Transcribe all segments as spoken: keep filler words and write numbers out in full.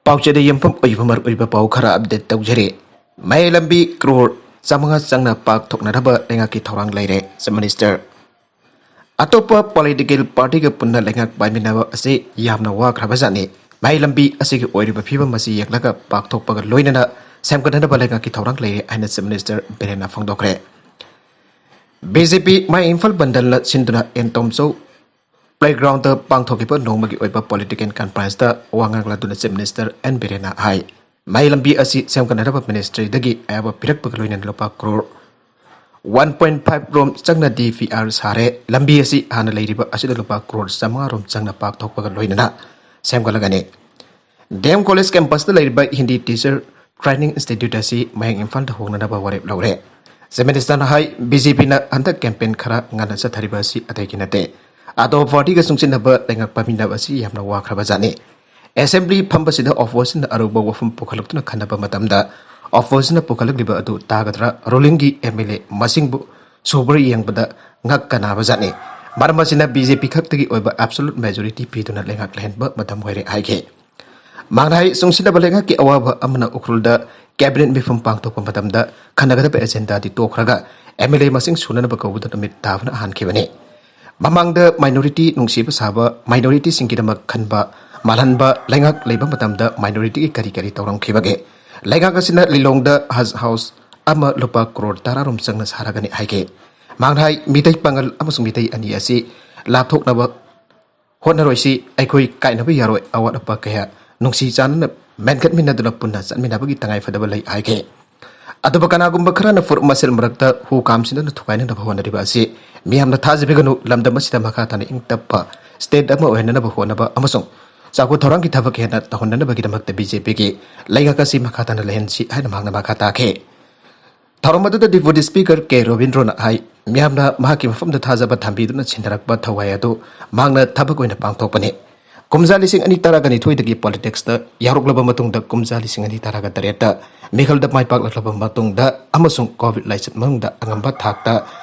ꯄꯥꯎꯆꯦꯗ ꯌꯦꯡꯐꯝ ꯑꯣꯏꯕ ꯃꯔꯨꯑꯣꯏꯕ ꯄꯥꯎ ꯈꯔ ꯑꯞꯗꯦꯠ ꯇꯧꯖꯔꯤ꯫ ꯃꯌꯥꯏ ꯂꯝꯕꯤ ꯀ꯭ꯔꯣꯔ ꯆꯥꯃꯉꯥ ꯆꯪꯅ ꯄꯥꯛꯊꯣꯛꯅꯅꯕ ꯂꯩꯉꯥꯛꯀꯤ ꯊꯧꯔꯥꯡ ꯂꯩꯔꯦ, ꯆꯤꯐ ꯃꯤꯅꯤꯁꯇꯔ꯫ ꯑꯇꯣꯞꯄ ꯄꯣꯂꯤꯇꯤꯀꯦꯜ ꯄꯥꯔꯇꯤꯒ ꯄꯨꯟꯅ ꯂꯩꯉꯥꯛ ꯄꯥꯏꯃꯤꯟꯅꯕ ꯑꯁꯤ ꯌꯥꯝꯅ ꯋꯥꯈ꯭ꯔꯕꯖꯥꯠꯅꯤ꯫ ꯃꯌꯥꯏ ꯂꯝꯕꯤ ꯑꯁꯤꯒꯤ ꯑꯣꯏꯔꯤꯕ ꯐꯤꯕꯝ ꯑꯁꯤ ꯌꯦꯡꯂꯒ ꯄꯥꯛꯊꯣꯛꯄꯒ ꯂꯣꯏꯅꯅ ꯁꯦꯝꯒꯠꯅꯅꯕ ꯂꯩꯉꯥꯛꯀꯤ ꯊꯧꯔꯥꯡ ꯂꯩꯔꯦ ꯍꯥꯏꯅ ꯆꯤꯐ ꯃꯤꯅꯤꯁꯇꯔ ꯕꯤꯔꯦꯟꯅ ꯐꯣꯡꯗꯣꯛꯈ꯭ꯔꯦ꯫ ꯕꯤ ꯖꯦ ꯄꯤ ꯃꯌꯥꯡ ꯏꯝꯐꯥꯜ ꯕꯟꯗꯜꯅ ꯁꯤꯟꯗꯨꯅ ꯑꯦꯟ ꯇꯣꯝꯆꯧ ꯄ꯭ꯂꯦꯒ꯭ꯔꯥꯎꯟꯗ ꯄꯥꯡꯊꯣꯛꯈꯤꯕ ꯅꯣꯡꯃꯒꯤ ꯑꯣꯏꯕ ꯄꯣꯂꯤꯇꯤꯀꯦꯜ ꯀꯟꯐꯔꯦꯟꯁꯇ ꯋꯥ ꯉꯥꯡꯂꯗꯨꯅ ꯆꯤꯐ ꯃꯤꯅꯤꯁꯇꯔ ꯑꯦꯟ ꯕꯤꯔꯦꯟꯅ ꯍꯥꯏ, ꯃꯌꯥꯏ ꯂꯝꯕꯤ ꯑꯁꯤ ꯁꯦꯝꯒꯠꯅꯅꯕ ꯃꯤꯅꯤꯁꯇ꯭ꯔꯤꯗꯒꯤ ꯑꯌꯥꯕ ꯄꯤꯔꯛꯄꯒ ꯂꯣꯏꯅꯅ ꯂꯨꯄꯥ ꯀ꯭ꯔꯣꯔ ꯋꯥꯟ ꯄꯣꯏꯟ ꯐꯥꯏꯚ ꯔꯣꯝ ꯆꯪꯅ ꯗꯤ ꯄꯤ ꯑꯥꯔ ꯁꯥꯔꯦ꯫ ꯂꯝꯕꯤ ꯑꯁꯤ ꯍꯥꯟꯅ ꯂꯩꯔꯤꯕ ꯑꯁꯤꯗ ꯂꯨꯄꯥ ꯀ꯭ꯔꯣꯔ ꯆꯥꯃꯉꯥ ꯔꯣꯝ ꯆꯪꯅ ꯄꯥꯛꯊꯣꯛꯄꯒ ꯂꯣꯏꯅꯅ ꯁꯦꯝꯒꯠꯂꯒꯅꯤ꯫ ꯗꯤ ꯑꯦꯝ ꯀꯣꯂꯦꯖ ꯀꯦꯝꯄꯁꯇ ꯂꯩꯔꯤꯕ ꯍꯤꯟꯗꯤ ꯇꯤꯆꯔ ꯇ꯭ꯔꯦꯅꯤꯡ ꯏꯟꯁꯇꯤꯇ꯭ꯌꯨꯠ ꯑꯁꯤ ꯃꯌꯥꯡ ꯏꯝꯐꯥꯜꯗ ꯍꯣꯡꯅꯅꯕ ꯋꯥꯔꯦꯞ ꯂꯧꯔꯦ꯫ ꯆꯤꯐ ꯃꯤꯅꯤꯁꯇꯔꯅ ꯍꯥꯏ, ꯕꯤ ꯖꯦ ꯄꯤꯅ ꯍꯟꯗꯛ ꯀꯦꯝꯄꯦꯟ ꯈꯔ ꯉꯟꯅ ꯆꯠꯊꯔꯤꯕ ꯑꯁꯤ ꯑꯇꯩꯒꯤ ꯅꯠꯇꯦ, ꯑꯇꯣꯞꯄ ꯄꯥꯔꯇꯤꯒ ꯆꯨꯡꯁꯤꯟꯅꯕ ꯂꯩꯉꯥꯛ ꯄꯥꯏꯃꯤꯟꯅꯕ ꯑꯁꯤ ꯌꯥꯝꯅ ꯋꯥꯈ꯭ꯔꯕ ꯖꯥꯠꯅꯤ꯫ ꯑꯦꯁꯦꯝꯕ꯭ꯂꯤ ꯐꯝꯕꯁꯤꯗ ꯑꯣꯄꯣꯖꯤꯁꯟꯅ ꯑꯔꯨꯕ ꯋꯥꯐꯝ ꯄꯨꯈꯠꯂꯛꯇꯨꯅ ꯈꯟꯅꯕ ꯃꯇꯝꯗ ꯑꯣꯄꯣꯖꯤꯁꯟꯅ ꯄꯨꯈꯠꯂꯛꯂꯤꯕ ꯑꯗꯨ ꯇꯥꯒꯗ꯭ꯔꯥ? ꯔꯨꯂꯤꯡꯒꯤ ꯑꯦꯝ ꯑꯦꯜ ꯑꯦ ꯃꯁꯤꯡꯕꯨ ꯁꯨꯕ꯭ꯔꯥ ꯌꯦꯡꯕꯗ ꯉꯛ ꯀꯅꯥꯕ ꯖꯥꯠꯅꯤ꯫ ꯃꯔꯝ ꯑꯁꯤꯅ ꯕꯤ ꯖꯦ ꯄꯤ ꯈꯛꯇꯒꯤ ꯑꯣꯏꯕ ꯑꯦꯕꯁꯣꯂꯨꯠ ꯃꯦꯖꯣꯔꯤꯇꯤ ꯄꯤꯗꯨꯅ ꯂꯩꯉꯥꯛ ꯂꯩꯍꯟꯕ ꯃꯇꯝ ꯑꯣꯏꯔꯦ ꯍꯥꯏꯈꯤ꯫ ꯃꯍꯥꯛꯅ ꯍꯥꯏ, ꯆꯨꯡꯁꯤꯜꯂꯕ ꯂꯩꯉꯥꯛꯀꯤ ꯑꯋꯥꯕ ꯑꯃꯅ ꯎꯈ꯭ꯔꯨꯜꯗ ꯀꯦꯕꯤꯅꯦꯠ ꯃꯤꯐꯝ ꯄꯥꯡꯊꯣꯛꯄ ꯃꯇꯝꯗ ꯈꯟꯅꯒꯗꯕ ꯑꯦꯖꯦꯟꯗꯥꯗꯤ ꯇꯣꯛꯈ꯭ꯔꯒ ꯑꯦꯝ ꯑꯦꯜ ꯑꯦ ꯃꯁꯤꯡ ꯁꯨꯅꯅꯕ ꯀꯧꯕꯗ ꯅꯨꯃꯤꯠ ꯇꯥꯕꯅ ꯍꯥꯟꯈꯤꯕꯅꯤ꯫ ꯃꯃꯥꯡꯗ ꯃꯥꯏꯅꯣꯔꯤꯇꯤ ꯅꯨꯡꯁꯤꯕ ꯁꯥꯕ, ꯃꯥꯏꯅꯣꯔꯤꯇꯤꯁꯤꯡꯒꯤꯗꯃꯛ ꯈꯟꯕ, ꯃꯥꯜꯍꯟꯕ ꯂꯩꯉꯥꯛ ꯂꯩꯕ ꯃꯇꯝꯗ ꯃꯥꯏꯅꯣꯔꯤꯇꯤꯒꯤ ꯀꯔꯤ ꯀꯔꯤ ꯇꯧꯔꯝꯈꯤꯕꯒꯦ? ꯂꯩꯉꯥꯛ ꯑꯁꯤꯅ ꯂꯤꯂꯣꯡꯗ ꯍꯖ ꯍꯥꯎꯁ ꯑꯃ ꯂꯨꯄꯥ ꯀ꯭ꯔꯣꯔ ꯇꯔꯥ ꯔꯣꯝ ꯆꯪꯅ ꯁꯥꯔꯒꯅꯤ ꯍꯥꯏꯈꯤ꯫ ꯃꯍꯥꯛꯅ ꯍꯥꯏ, ꯃꯤꯇꯩ ꯄꯥꯉꯜ ꯑꯃꯁꯨꯡ ꯃꯤꯇꯩ ꯑꯅꯤ ꯑꯁꯤ ꯂꯥꯞꯊꯣꯛꯅꯕ ꯍꯣꯠꯅꯔꯣꯏꯁꯤ꯫ ꯑꯩꯈꯣꯏ ꯀꯥꯏꯅꯕ ꯌꯥꯔꯣꯏ꯫ ꯑꯋꯥꯠ ꯑꯄꯥ ꯀꯌꯥ ꯅꯨꯡꯁꯤ ꯆꯥꯟꯅꯅ ꯃꯦꯟꯈꯠꯃꯤꯟꯅꯗꯨꯅ ꯄꯨꯟꯅ ꯆꯠꯃꯤꯟꯅꯕꯒꯤ ꯇꯉꯥꯏꯐꯗꯕ ꯂꯩ ꯍꯥꯏꯈꯤ꯫ ꯑꯗꯨꯕꯨ ꯀꯅꯥꯒꯨꯝꯕ ꯈꯔꯅ ꯐꯨꯔꯨꯞ ꯃꯁꯦꯜ ꯃꯔꯛꯇ ꯍꯨ ꯀꯥꯝꯁꯤꯟꯗꯨꯅ ꯊꯨꯒꯥꯏꯅꯅꯕ ꯍꯣꯠꯅꯔꯤꯕ ꯑꯁꯤ ꯃꯤꯌꯥꯝꯅ ꯊꯥꯖꯕꯤꯒꯅꯨ꯫ ꯂꯝꯗꯝ ꯑꯁꯤꯗ ꯃꯈꯥ ꯇꯥꯅ ꯏꯪ ꯇꯞꯄ ꯁ꯭ꯇꯦꯠ ꯑꯃ ꯑꯣꯏꯍꯟꯅꯅꯕ ꯍꯣꯠꯅꯕ ꯑꯃꯁꯨꯡ ꯆꯥꯎꯈꯠ ꯊꯧꯔꯥꯡꯒꯤ ꯊꯕꯛ ꯍꯦꯟꯅ ꯇꯧꯍꯟꯅꯅꯕꯒꯤꯗꯃꯛꯇ ꯕꯤ ꯖꯦ ꯄꯤꯒꯤ ꯂꯩꯉꯥꯛ ꯑꯁꯤ ꯃꯈꯥ ꯇꯥꯅ ꯂꯩꯍꯟꯁꯤ ꯍꯥꯏꯅ ꯃꯍꯥꯛꯅ ꯃꯈꯥ ꯇꯥꯈꯤ꯫ ꯊꯧꯔꯝ ꯑꯗꯨꯗ ꯗꯤꯄꯨꯇꯤ ꯁ꯭ꯄꯤꯀꯔ ꯀꯦ ꯔꯣꯕꯤꯟꯗ꯭ꯔꯣꯅ ꯍꯥꯏ, ꯃꯤꯌꯥꯝꯅ ꯃꯍꯥꯛꯀꯤ ꯃꯐꯝꯗ ꯊꯥꯖꯕ ꯊꯝꯕꯤꯗꯨꯅ ꯁꯤꯟꯅꯔꯛꯄ ꯊꯧꯋꯥꯏ ꯑꯗꯨ ꯃꯍꯥꯛꯅ ꯊꯕꯛ ꯑꯣꯏꯅ ꯄꯥꯡꯊꯣꯛꯄꯅꯤ꯫ ꯀꯨꯝꯖꯥ ꯂꯤꯁꯤꯡ ꯑꯅꯤ ꯇꯔꯥꯒ ꯅꯤꯊꯣꯏꯗꯒꯤ ꯄꯣꯂꯤꯇꯤꯛꯁꯇ ꯌꯥꯎꯔꯛꯂꯕ ꯃꯇꯨꯡꯗ, ꯀꯨꯝꯖꯥ ꯂꯤꯁꯤꯡ ꯑꯅꯤ ꯇꯔꯥꯒ ꯇꯔꯦꯠꯇ ꯃꯤꯈꯜꯗ ꯃꯥꯏ ꯄꯥꯛꯂꯛꯂꯕ ꯃꯇꯨꯡꯗ ꯑꯃꯁꯨꯡ ꯀꯣꯚꯤꯗ ꯂꯥꯏꯆꯠ ꯃꯅꯨꯡꯗ ꯑꯉꯝꯕ ꯊꯥꯛꯇ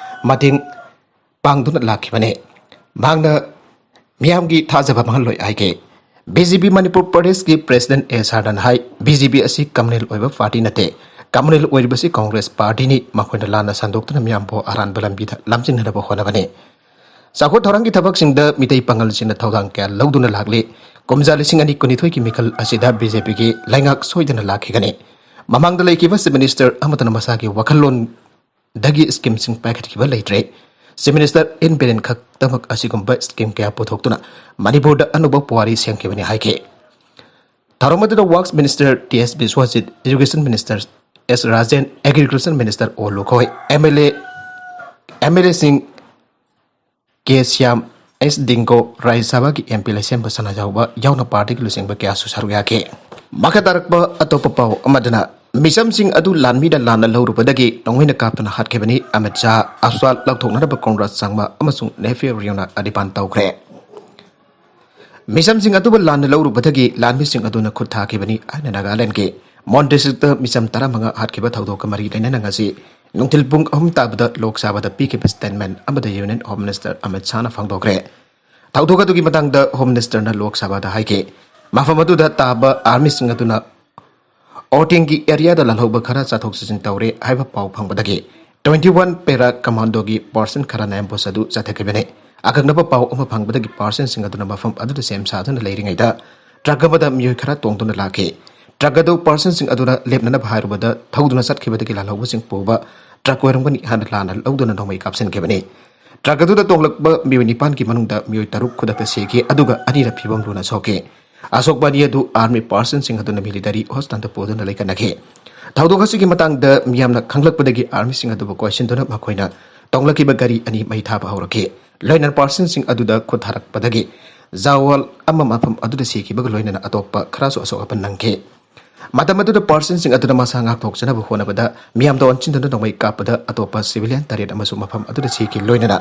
ꯃꯇꯦꯡ ꯄꯥꯡꯗꯨꯅ ꯂꯥꯛꯈꯤꯕꯅꯤ꯫ ꯃꯍꯥꯛꯅ ꯃꯤꯌꯥꯝꯒꯤ ꯊꯥꯖꯕ ꯃꯥꯡꯍꯜꯂꯣꯏ ꯍꯥꯏꯈꯤ꯫ ꯕꯤ ꯖꯦ ꯄꯤ ꯃꯅꯤꯄꯨꯔ ꯄ꯭ꯔꯗꯦꯁꯀꯤ ꯄ꯭ꯔꯦꯁꯤꯗꯦꯟ ꯑꯦꯁ ꯁꯔꯗꯟ ꯍꯥꯏ, ꯕꯤ ꯖꯦ ꯄꯤ ꯑꯁꯤ ꯀꯝꯃꯨꯅꯦꯜ ꯑꯣꯏꯕ ꯄꯥꯔꯇꯤ ꯅꯠꯇꯦ, ꯀꯝꯃꯨꯅꯦꯜ ꯑꯣꯏꯔꯤꯕꯁꯤ ꯀꯣꯡꯒ꯭ꯔꯦꯁ ꯄꯥꯔꯇꯤꯅꯤ, ꯃꯈꯣꯏꯅ ꯂꯥꯟꯅ ꯁꯟꯗꯣꯛꯇꯨꯅ ꯃꯤꯌꯥꯝꯕꯨ ꯑꯔꯥꯟꯕ ꯂꯝꯕꯤꯗ ꯂꯝꯖꯤꯡꯅꯅꯕ ꯍꯣꯠꯅꯕꯅꯤ꯫ ꯆꯥꯎꯈꯠ ꯊꯧꯔꯥꯡꯒꯤ ꯊꯕꯛꯁꯤꯡꯗ ꯃꯤꯇꯩ ꯄꯥꯉꯜꯁꯤꯡꯅ ꯊꯧꯗꯥꯡ ꯀꯌꯥ ꯂꯧꯗꯨꯅ ꯂꯥꯛꯂꯤ꯫ ꯀꯨꯝꯖꯥ ꯂꯤꯁꯤꯡ ꯑꯅꯤ ꯀꯨꯟꯅꯤꯊꯣꯏꯒꯤ ꯃꯤꯈꯜ ꯑꯁꯤꯗ ꯕꯤ ꯖꯦ ꯄꯤꯒꯤ ꯂꯩꯉꯥꯛ ꯁꯣꯏꯗꯅ ꯂꯥꯛꯈꯤꯒꯅꯤ꯫ ꯃꯃꯥꯡꯗ ꯂꯩꯈꯤꯕ ꯆꯤꯐ ꯃꯤꯅꯤꯁꯇꯔ ꯑꯃꯠꯇꯅ ꯃꯁꯥꯒꯤ ꯋꯥꯈꯜꯂꯣꯟꯗꯒꯤ ꯁ꯭ꯀꯤꯝꯁꯤꯡ ꯄꯥꯏꯈꯠꯈꯤꯕ ꯂꯩꯇ꯭ꯔꯦ꯫ ꯆꯤꯐ ꯃꯤꯅꯤꯁꯇꯔ ꯑꯦꯟ ꯕꯤꯔꯦꯟ ꯈꯛꯇꯃꯛ ꯑꯁꯤꯒꯨꯝꯕ ꯁ꯭ꯀꯤꯝ ꯀꯌꯥ ꯄꯨꯊꯣꯛꯇꯨꯅ ꯃꯅꯤꯄꯨꯔꯗ ꯑꯅꯧꯕ ꯄꯨꯋꯥꯔꯤ ꯁꯦꯝꯈꯤꯕꯅꯤ ꯍꯥꯏꯈꯤ꯫ ꯊꯧꯔꯝ ꯑꯗꯨꯗ works minister T S Biswajit, education minister S Rajen, agriculture minister O Lukhoi, M L A, M L ꯑꯦꯁꯤꯡ ꯀꯦ ꯁ꯭ꯌꯥꯝ, ꯑꯦꯁ ꯗꯤꯡꯒꯣ, ꯔꯥꯖ꯭ꯌ ꯁꯚꯥꯒꯤ ꯑꯦꯝ ꯄꯤ ꯂꯩꯁꯦꯝꯕ ꯁꯅꯥꯖꯥꯎꯕ ꯌꯥꯎꯅ ꯄꯥꯔꯇꯤꯒꯤ ꯂꯨꯆꯤꯡꯕ ꯀꯌꯥꯁꯨ ꯁꯔꯨꯛ ꯌꯥꯈꯤ꯫ ꯃꯈꯥ ꯇꯥꯔꯛꯄ ꯑꯇꯣꯞꯄ ꯄꯥꯎ ꯑꯃꯗꯅ, ꯃꯤꯆꯝꯁꯤꯡ ꯑꯗꯨ ꯂꯥꯟꯃꯤꯅ ꯂꯥꯟꯅ ꯂꯧꯔꯨꯕꯗꯒꯤ ꯅꯣꯡꯃꯩꯅ ꯀꯥꯞꯇꯨꯅ ꯍꯥꯠꯈꯤꯕꯅꯤ꯫ ꯑꯃꯤꯠ ꯁꯥꯍ, ꯑꯁ꯭ꯋꯥ ꯂꯧꯊꯣꯛꯅꯅꯕ ꯀꯣꯡꯒ꯭ꯔꯦꯁ ꯆꯪꯕ ꯑꯃꯁꯨꯡ ꯅꯦꯐꯤꯌꯨ ꯔꯤꯑꯣꯅ ꯑꯗꯤꯄꯥꯟ ꯇꯧꯈ꯭ꯔꯦ꯫ ꯃꯤꯆꯝꯁꯤꯡ ꯑꯗꯨꯕꯨ ꯂꯥꯟꯅ ꯂꯧꯔꯨꯕꯗꯒꯤ ꯂꯥꯟꯃꯤꯁꯤꯡ ꯑꯗꯨꯅ ꯈꯨꯠ ꯊꯥꯈꯤꯕꯅꯤ ꯍꯥꯏꯅ ꯅꯥꯒꯥꯂꯦꯟꯗꯒꯤ ꯃꯣꯟ ꯗꯤꯁꯇ꯭ꯔꯤꯛꯇ ꯃꯤꯆꯝ ꯇꯔꯥꯃꯉꯥ ꯍꯥꯠꯈꯤꯕ ꯊꯧꯗꯣꯛꯀ ꯃꯔꯤ ꯂꯩꯅꯅ ꯉꯁꯤ ꯅꯨꯡꯊꯤꯜ ꯄꯨꯡ ꯑꯍꯨꯝ ꯇꯥꯕꯗ ꯂꯣꯛ ꯁꯚꯥꯗ ꯄꯤꯈꯤꯕ ꯁ꯭ꯇꯦꯠꯃꯦꯟ ꯑꯃꯗ ꯌꯨꯅꯤꯌꯟ ꯍꯣꯝ ꯃꯤꯅꯤꯁꯇꯔ ꯑꯃꯤꯠ ꯁꯥꯍꯅ ꯐꯣꯡꯗꯣꯛꯈ꯭ꯔꯦ꯫ ꯊꯧꯗꯣꯛ ꯑꯗꯨꯒꯤ ꯃꯇꯥꯡꯗ ꯍꯣꯝ ꯃꯤꯅꯤꯁꯇꯔꯅ ꯂꯣꯛ ꯁꯚꯥꯗ ꯍꯥꯏꯈꯤ, ꯃꯐꯝ ꯑꯗꯨꯗ ꯇꯥꯕ ꯑꯥꯔꯃꯤꯁꯤꯡ ꯑꯗꯨꯅ ꯑꯣꯇꯦꯡꯒꯤ ꯑꯦꯔꯤꯌꯥꯗ ꯂꯥꯜꯍꯧꯕ ꯈꯔ ꯆꯠꯊꯣꯛ ꯆꯠꯁꯤꯟ ꯇꯧꯔꯦ ꯍꯥꯏꯕ ꯄꯥꯎ ꯐꯪꯕꯗꯒꯤ twenty one para commando ꯒꯤ ꯄꯥꯔꯁꯟ ꯈꯔꯅ ꯑꯦꯝꯕꯨꯁ ꯑꯗꯨ ꯆꯠꯊꯈꯤꯕꯅꯤ꯫ ꯑꯀꯛꯅꯕ ꯄꯥꯎ ꯑꯃ ꯐꯪꯕꯗꯒꯤ ꯄꯥꯔꯁꯟꯁꯤꯡ ꯑꯗꯨꯅ ꯃꯐꯝ ꯑꯗꯨꯗ ꯁꯦꯝ ꯁꯥꯗꯨꯅ ꯂꯩꯔꯤꯉꯩꯗ ꯇ꯭ꯔꯛ ꯑꯃꯗ ꯃꯤꯑꯣꯏ ꯈꯔ ꯇꯣꯡꯗꯨꯅ ꯂꯥꯛꯈꯤ꯫ ꯇ꯭ꯔꯛ ꯑꯗꯨ ꯄꯥꯔꯁꯟꯁꯤꯡ ꯑꯗꯨꯅ ꯂꯦꯞꯅꯅꯕ ꯍꯥꯏꯔꯨꯕꯗ ꯊꯧꯗꯨꯅ ꯆꯠꯈꯤꯕꯗꯒꯤ ꯂꯥꯜꯍꯧꯕꯁꯤꯡ ꯄꯨꯕ ꯇ꯭ꯔꯛ ꯑꯣꯏꯔꯝꯒꯅꯤ ꯍꯥꯏꯅ ꯂꯥꯟꯅ ꯂꯧꯗꯨꯅ ꯅꯣꯡꯃꯩ ꯀꯥꯞꯁꯤꯟꯈꯤꯕꯅꯤ꯫ ꯇ꯭ꯔꯛ ꯑꯗꯨꯗ ꯇꯣꯡꯂꯛꯄ ꯃꯤꯑꯣꯏ ꯅꯤꯄꯥꯟꯒꯤ ꯃꯅꯨꯡꯗ ꯃꯤꯑꯣꯏ ꯇꯔꯨꯛ ꯈꯨꯗꯛꯇ ꯁꯤꯈꯤ, ꯑꯗꯨꯒ ꯑꯅꯤꯅ ꯐꯤꯕꯝ ꯂꯨꯅ ꯁꯣꯛꯈꯤ꯫ ꯑꯁꯣꯛꯄ ꯑꯅꯤ ꯑꯗꯨ ꯑꯥꯔꯃꯤ ꯄꯥꯔꯁꯟꯁꯤꯡ ꯑꯗꯨꯅ ꯃꯤꯂꯤꯇꯔꯤ ꯍꯣꯁꯄꯤꯇꯥꯜꯗ ꯄꯨꯗꯨꯅ ꯂꯩꯈꯠꯅꯈꯤ꯫ ꯊꯧꯗꯣꯛ ꯑꯁꯤꯒꯤ ꯃꯇꯥꯡꯗ ꯃꯤꯌꯥꯝꯅ ꯈꯪꯂꯛꯄꯗꯒꯤ ꯑꯥꯔꯃꯤꯁꯤꯡ ꯑꯗꯨꯕꯨ ꯀꯣꯏꯁꯤꯟꯗꯨꯅ ꯃꯈꯣꯏꯅ ꯇꯣꯡꯂꯛꯈꯤꯕ ꯒꯥꯔꯤ ꯑꯅꯤ ꯃꯩ ꯊꯥꯕ ꯍꯧꯔꯛꯈꯤ꯫ ꯂꯣꯏꯅꯅ ꯄꯥꯔꯁꯟꯁꯤꯡ ꯑꯗꯨꯗ ꯈꯨꯠ ꯊꯥꯔꯛꯄꯗꯒꯤ ꯖꯋꯥꯟ ꯑꯃ ꯃꯐꯝ ꯑꯗꯨꯗ ꯁꯤꯈꯤꯕꯒ ꯂꯣꯏꯅꯅ ꯑꯇꯣꯞꯄ ꯈꯔꯁꯨ ꯑꯁꯣꯛ ꯑꯄꯟ ꯅꯪꯈꯤ꯫ ꯃꯇꯝ ꯑꯗꯨꯗ ꯄꯥꯔꯁꯟꯁꯤꯡ ꯑꯗꯨꯅ ꯃꯁꯥ ꯉꯥꯛꯊꯣꯛꯆꯅꯕ ꯍꯣꯠꯅꯕꯗ ꯃꯤꯌꯥꯝꯗ ꯑꯣꯟꯁꯤꯟꯗꯨꯅ ꯅꯣꯡꯃꯩ ꯀꯥꯞꯄꯗ ꯑꯇꯣꯞꯄ ꯁꯤꯚꯤꯂꯤꯌꯟ ꯇꯔꯦꯠ ꯑꯃꯁꯨ ꯃꯐꯝ ꯑꯗꯨꯗ ꯁꯤꯈꯤ꯫ ꯂꯣꯏꯅꯅ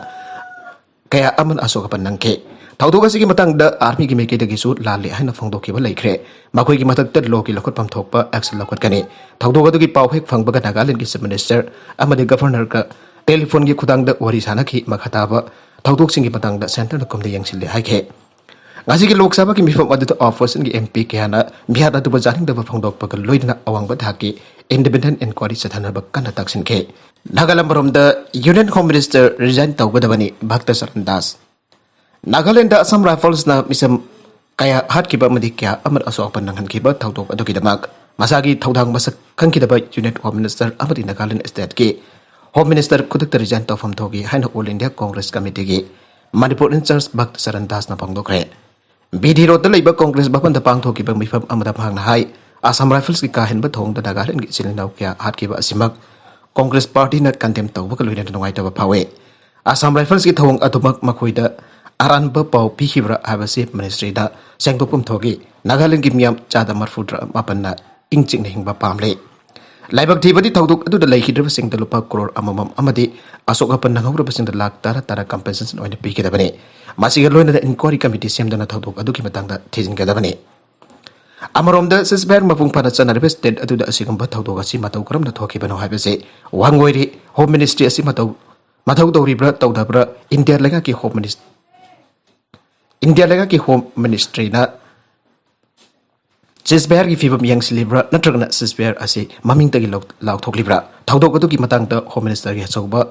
ꯀꯌꯥ ꯑꯃꯅ ꯑꯁꯣꯛ ꯑꯄꯟ ꯅꯪꯈꯤ꯫ ꯊꯧꯗꯣꯛ ꯑꯁꯤꯒꯤ ꯃꯇꯥꯡꯗ ꯑꯥꯔꯃꯤꯒꯤ ꯃꯥꯏꯀꯩꯗꯒꯤꯁꯨ ꯂꯥꯜꯂꯦ ꯍꯥꯏꯅ ꯐꯣꯡꯗꯣꯛꯈꯤꯕ ꯂꯩꯈ꯭ꯔꯦ꯫ ꯃꯈꯣꯏꯒꯤ ꯃꯊꯛꯇ ꯂꯣꯒꯤ ꯂꯧꯈꯠꯐꯝ ꯊꯣꯛꯄ ꯑꯦꯛꯁꯟ ꯂꯧꯈꯠꯀꯅꯤ꯫ ꯊꯧꯗꯣꯛ ꯑꯗꯨꯒꯤ ꯄꯥꯎ ꯍꯦꯛ ꯐꯪꯕꯒ ꯅꯥꯒꯥꯂꯦꯟꯗꯒꯤ ꯆꯤꯐ ꯃꯤꯅꯤꯁꯇꯔ ꯑꯃꯗꯤ ꯒꯚꯔꯅꯔꯒ ꯇꯦꯂꯤꯐꯣꯟꯒꯤ ꯈꯨꯊꯥꯡꯗ ꯋꯥꯔꯤ ꯁꯥꯅꯈꯤ꯫ ꯃꯈꯥ ꯇꯥꯕ ꯊꯧꯗꯣꯛꯁꯤꯡꯒꯤ ꯃꯇꯥꯡꯗ ꯁꯦꯟꯇꯔꯅ ꯀꯨꯞꯅ ꯌꯦꯡꯁꯤꯜꯂꯦ ꯍꯥꯏꯈꯤ꯫ ꯉꯁꯤꯒꯤ ꯂꯣꯛ ꯁꯚꯥꯒꯤ ꯃꯤꯐꯝ ꯑꯗꯨꯗ ꯑꯣꯄꯣꯖꯤꯁꯟꯒꯤ ꯑꯦꯝ ꯄꯤ ꯀꯌꯥꯅ ꯃꯤꯍꯥꯠ ꯑꯗꯨꯕꯨ ꯌꯥꯅꯤꯡꯗꯕ ꯐꯣꯡꯗꯣꯛꯄꯒ ꯂꯣꯏꯅꯅ ꯑꯋꯥꯡꯕ ꯊꯥꯛꯀꯤ ꯏꯟꯗꯤꯄꯦꯟꯗꯦꯟ ꯏꯟꯀ꯭ꯋꯥꯔꯤ ꯆꯠꯊꯅꯕ ꯀꯟꯅ ꯇꯛꯁꯤꯟꯈꯤ꯫ ꯅꯥꯒꯥꯂꯦꯟ ꯃꯔꯣꯝꯗ ꯌꯨꯅꯤꯌꯟ ꯍꯣꯝ ꯃꯤꯅꯤꯁꯇꯔ ꯔꯤꯖꯥꯏꯟ ꯇꯧꯒꯗꯕꯅꯤ, ꯚꯛꯇ ꯆꯔꯟ ꯗꯥꯁ꯫ ꯅꯥꯒꯥꯂꯦꯟꯗ ꯑꯁꯥꯝ ꯔꯥꯏꯐꯜꯁꯅ ꯃꯤꯁꯝ ꯀꯌꯥ ꯍꯥꯠꯈꯤꯕ ꯑꯃꯗꯤ ꯀꯌꯥ ꯑꯃꯅ ꯑꯁꯣꯛ ꯑꯄꯟ ꯅꯪꯍꯟꯈꯤꯕ ꯊꯧꯗꯣꯛ ꯑꯗꯨꯒꯤꯗꯃꯛ ꯃꯁꯥꯒꯤ ꯊꯧꯗꯥꯡ ꯃꯁꯛ ꯈꯪꯈꯤꯗꯕ ꯌꯨꯅꯤꯌꯟ ꯍꯣꯝ ꯃꯤꯅꯤꯁꯇꯔ ꯑꯃꯗꯤ ꯅꯥꯒꯥꯂꯦꯟ ꯁ꯭ꯇꯦꯠꯀꯤ ꯍꯣꯝ ꯃꯤꯅꯤꯁꯇꯔ ꯈꯨꯗꯛꯇ ꯔꯤꯖꯥꯏꯟ ꯇꯧꯐꯝ ꯊꯣꯛꯏ ꯍꯥꯏꯅ ꯑꯣꯜ ꯏꯟꯗꯤꯌꯥ ꯀꯣꯡꯒ꯭ꯔꯦꯁ ꯀꯃꯤꯇꯤꯒꯤ ꯃꯅꯤꯄꯨꯔ ꯏꯟꯆꯥꯔꯖ ꯚꯛꯇ ꯆꯔꯟ ꯗꯥꯁꯅ ꯐꯣꯡꯗꯣꯛꯈ꯭ꯔꯦ꯫ ꯕꯤ ꯗꯤ ꯔꯣꯗꯇ ꯂꯩꯕ ꯀꯣꯡꯒ꯭ꯔꯦꯁ ꯚꯕꯟꯗ ꯄꯥꯡꯊꯣꯛꯈꯤꯕ ꯃꯤꯐꯝ ꯑꯃꯗ ꯃꯍꯥꯛꯅ ꯍꯥꯏ, ꯑꯁꯥꯝ ꯔꯥꯏꯐꯜꯁꯀꯤ ꯀꯥ ꯍꯦꯟꯕ ꯊꯧꯑꯣꯡꯗ ꯅꯥꯒꯥꯂꯦꯟꯒꯤ ꯏꯆꯤꯜ ꯏꯅꯥꯎ ꯀꯌꯥ ꯍꯥꯠꯈꯤꯕ ꯑꯁꯤꯃꯛ ꯀꯣꯡꯒ꯭ꯔꯦꯁ ꯄꯥꯔꯇꯤꯅ ꯀꯟꯗꯦꯝ ꯇꯧꯕꯒ ꯂꯣꯏꯅꯅ ꯅꯨꯡꯉꯥꯏꯇꯕ ꯐꯥꯎꯏ꯫ ꯑꯁꯥꯝ ꯔꯥꯏꯐꯜꯁꯀꯤ ꯊꯧꯑꯣꯡ ꯑꯗꯨꯃꯛ ꯃꯈꯣꯏꯗ ꯑꯔꯥꯟꯕ ꯄꯥꯎ ꯄꯤꯈꯤꯕ꯭ꯔꯥ ꯍꯥꯏꯕꯁꯤ ꯃꯤꯅꯤꯁꯇ꯭ꯔꯤꯗ ꯁꯦꯡꯗꯣꯛꯐꯝ ꯊꯣꯛꯏ꯫ ꯅꯥꯒꯥꯂꯦꯟꯒꯤ ꯃꯤꯌꯥꯝ ꯆꯥꯗ ꯃꯔꯐꯨꯇꯔꯥ ꯃꯥꯄꯟꯅ ꯏꯪ ꯆꯤꯛꯅ ꯍꯤꯡꯕ ꯄꯥꯝꯂꯤ꯫ ꯂꯥꯏꯕꯛ ꯊꯤꯕꯗꯤ ꯊꯧꯗꯣꯛ ꯑꯗꯨꯗ ꯂꯩꯈꯤꯗ꯭ꯔꯕꯁꯤꯡꯗ ꯂꯨꯄꯥ ꯀ꯭ꯔꯣꯔ ꯑꯃꯃꯝ ꯑꯃꯗꯤ ꯑꯁꯣꯛ ꯑꯄꯟ ꯅꯪꯍꯧꯔꯕꯁꯤꯡꯗ ꯂꯥꯈ ꯇꯔꯥ ꯇꯔꯥ ꯀꯝꯄꯦꯟꯁꯦꯁꯟ ꯑꯣꯏꯅ ꯄꯤꯒꯗꯕꯅꯤ꯫ ꯃꯁꯤꯒ ꯂꯣꯏꯅꯅ ꯏꯟꯀ꯭ꯋꯥꯔꯤ ꯀꯃꯤꯇꯤ ꯁꯦꯝꯗꯨꯅ ꯊꯧꯗꯣꯛ ꯑꯗꯨꯒꯤ ꯃꯇꯥꯡꯗ ꯊꯤꯖꯤꯟꯒꯗꯕꯅꯤ꯫ ꯑꯃꯔꯣꯝꯗ, ꯁꯤꯖꯐꯥꯌꯔ ꯃꯄꯨꯡ ꯐꯥꯅ ꯆꯠꯅꯔꯤꯕ ꯁ꯭ꯇꯦꯠ ꯑꯗꯨꯗ ꯑꯁꯤꯒꯨꯝꯕ ꯊꯧꯗꯣꯛ ꯑꯁꯤ ꯃꯇꯧ ꯀꯔꯝꯅ ꯊꯣꯛꯈꯤꯕꯅꯣ ꯍꯥꯏꯕꯁꯤ ꯋꯥꯍꯪ ꯑꯣꯏꯔꯤ꯫ ꯍꯣꯝ ꯃꯤꯅꯤꯁꯇ꯭ꯔꯤ ꯑꯁꯤ ꯃꯇꯧ, ꯃꯊꯧ ꯇꯧꯔꯤꯕ꯭ꯔꯥ ꯇꯧꯗꯕ꯭ꯔꯥ, ꯏꯟꯗꯤꯌꯥ ꯂꯩꯉꯥꯛꯀꯤ ꯍꯣꯝ ꯃꯤꯅꯤꯁ-, ꯏꯟꯗꯤꯌꯥ ꯂꯩꯉꯥꯛꯀꯤ ꯍꯣꯝ ꯃꯤꯅꯤꯁꯇ꯭ꯔꯤꯅ ꯁꯤꯖꯐꯥꯌꯔꯒꯤ ꯐꯤꯕꯝ ꯌꯦꯡꯁꯤꯜꯂꯤꯕ꯭ꯔꯥ ꯅꯠꯇ꯭ꯔꯒꯅ ꯁꯤꯖꯐꯥꯌꯔ ꯑꯁꯤ ꯃꯃꯤꯡꯇꯒꯤ ꯂꯧ-, ꯂꯥꯎꯊꯣꯛꯂꯤꯕ꯭ꯔꯥ? ꯊꯧꯗꯣꯛ ꯑꯗꯨꯒꯤ ꯃꯇꯥꯡꯗ ꯍꯣꯝ ꯃꯤꯅꯤꯁꯇꯔꯒꯤ ꯑꯆꯧꯕ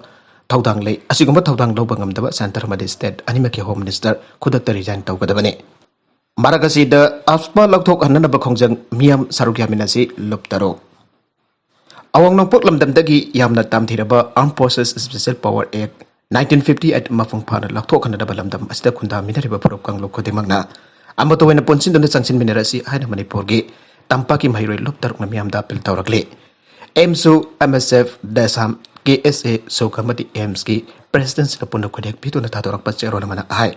ꯊꯧꯗꯥꯡ ꯂꯩ꯫ ꯑꯁꯤꯒꯨꯝꯕ ꯊꯧꯗꯥꯡ ꯂꯧꯕ ꯉꯝꯗꯕ ꯁꯦꯟꯇꯔ ꯑꯃꯗꯤ ꯁ꯭ꯇꯦꯠ ꯑꯅꯤꯃꯛꯀꯤ ꯍꯣꯝ ꯃꯤꯅꯤꯁꯇꯔ ꯈꯨꯗꯛꯇ ꯔꯤꯖꯥꯏꯟ ꯇꯧꯒꯗꯕꯅꯤ꯫ ꯃꯔꯛ ꯑꯁꯤꯗ ꯑꯐꯕ ꯂꯧꯊꯣꯛꯍꯟꯅꯅꯕ ꯈꯣꯡꯖꯪ ꯃꯤꯌꯥꯝ ꯁꯔꯨꯛ ꯌꯥꯃꯤꯟꯅꯁꯤ, ꯂꯨꯞ ꯇꯔꯨꯛ꯫ ꯑꯋꯥꯡ ꯅꯣꯡꯄꯣꯛ ꯂꯝꯗꯝꯗꯒꯤ ꯌꯥꯝꯅ ꯇꯝꯊꯤꯔꯕ Armed Forces Special Power Act nineteen fifty eight ꯃꯄꯨꯡ ꯐꯥꯅ ꯂꯧꯊꯣꯛꯍꯟꯅꯅꯕ ꯂꯝꯗꯝ ꯑꯁꯤꯗ ꯈꯨꯟꯗꯥꯃꯤꯟꯅꯔꯤꯕ ꯐꯨꯔꯨꯞ ꯀꯥꯡꯂꯨꯞ ꯈꯨꯗꯤꯡꯃꯛꯅ ꯑꯃꯠꯇ ꯑꯣꯏꯅ ꯄꯨꯟꯁꯤꯟꯗꯨꯅ ꯆꯪꯁꯤꯟꯃꯤꯟꯅꯔꯁꯤ ꯍꯥꯏꯅ ꯃꯅꯤꯄꯨꯔꯒꯤ ꯇꯝꯄꯥꯛꯀꯤ ꯃꯍꯩꯔꯣꯏ ꯂꯨꯞ ꯇꯔꯨꯛꯅ ꯃꯤꯌꯥꯝꯗ ꯑꯄꯤꯜ ꯇꯧꯔꯛꯂꯤ꯫ ꯑꯦꯝꯁꯨ, ꯑꯦꯝ ꯑꯦꯁ ꯑꯦꯐ, ꯗꯦꯁꯥꯝ, ꯀꯦ ꯑꯦꯁ ꯑꯦ, ꯁꯣꯛ ꯑꯃꯗꯤ ꯑꯦꯝꯁꯀꯤ ꯄ꯭ꯔꯦꯁꯤꯗꯦꯟꯁꯤꯅ ꯄꯨꯟꯅ ꯈꯨꯗꯦꯛ ꯄꯤꯗꯨꯅ ꯊꯥꯗꯣꯔꯛꯄ ꯆꯦꯔꯣꯜ ꯑꯃꯅ ꯍꯥꯏ,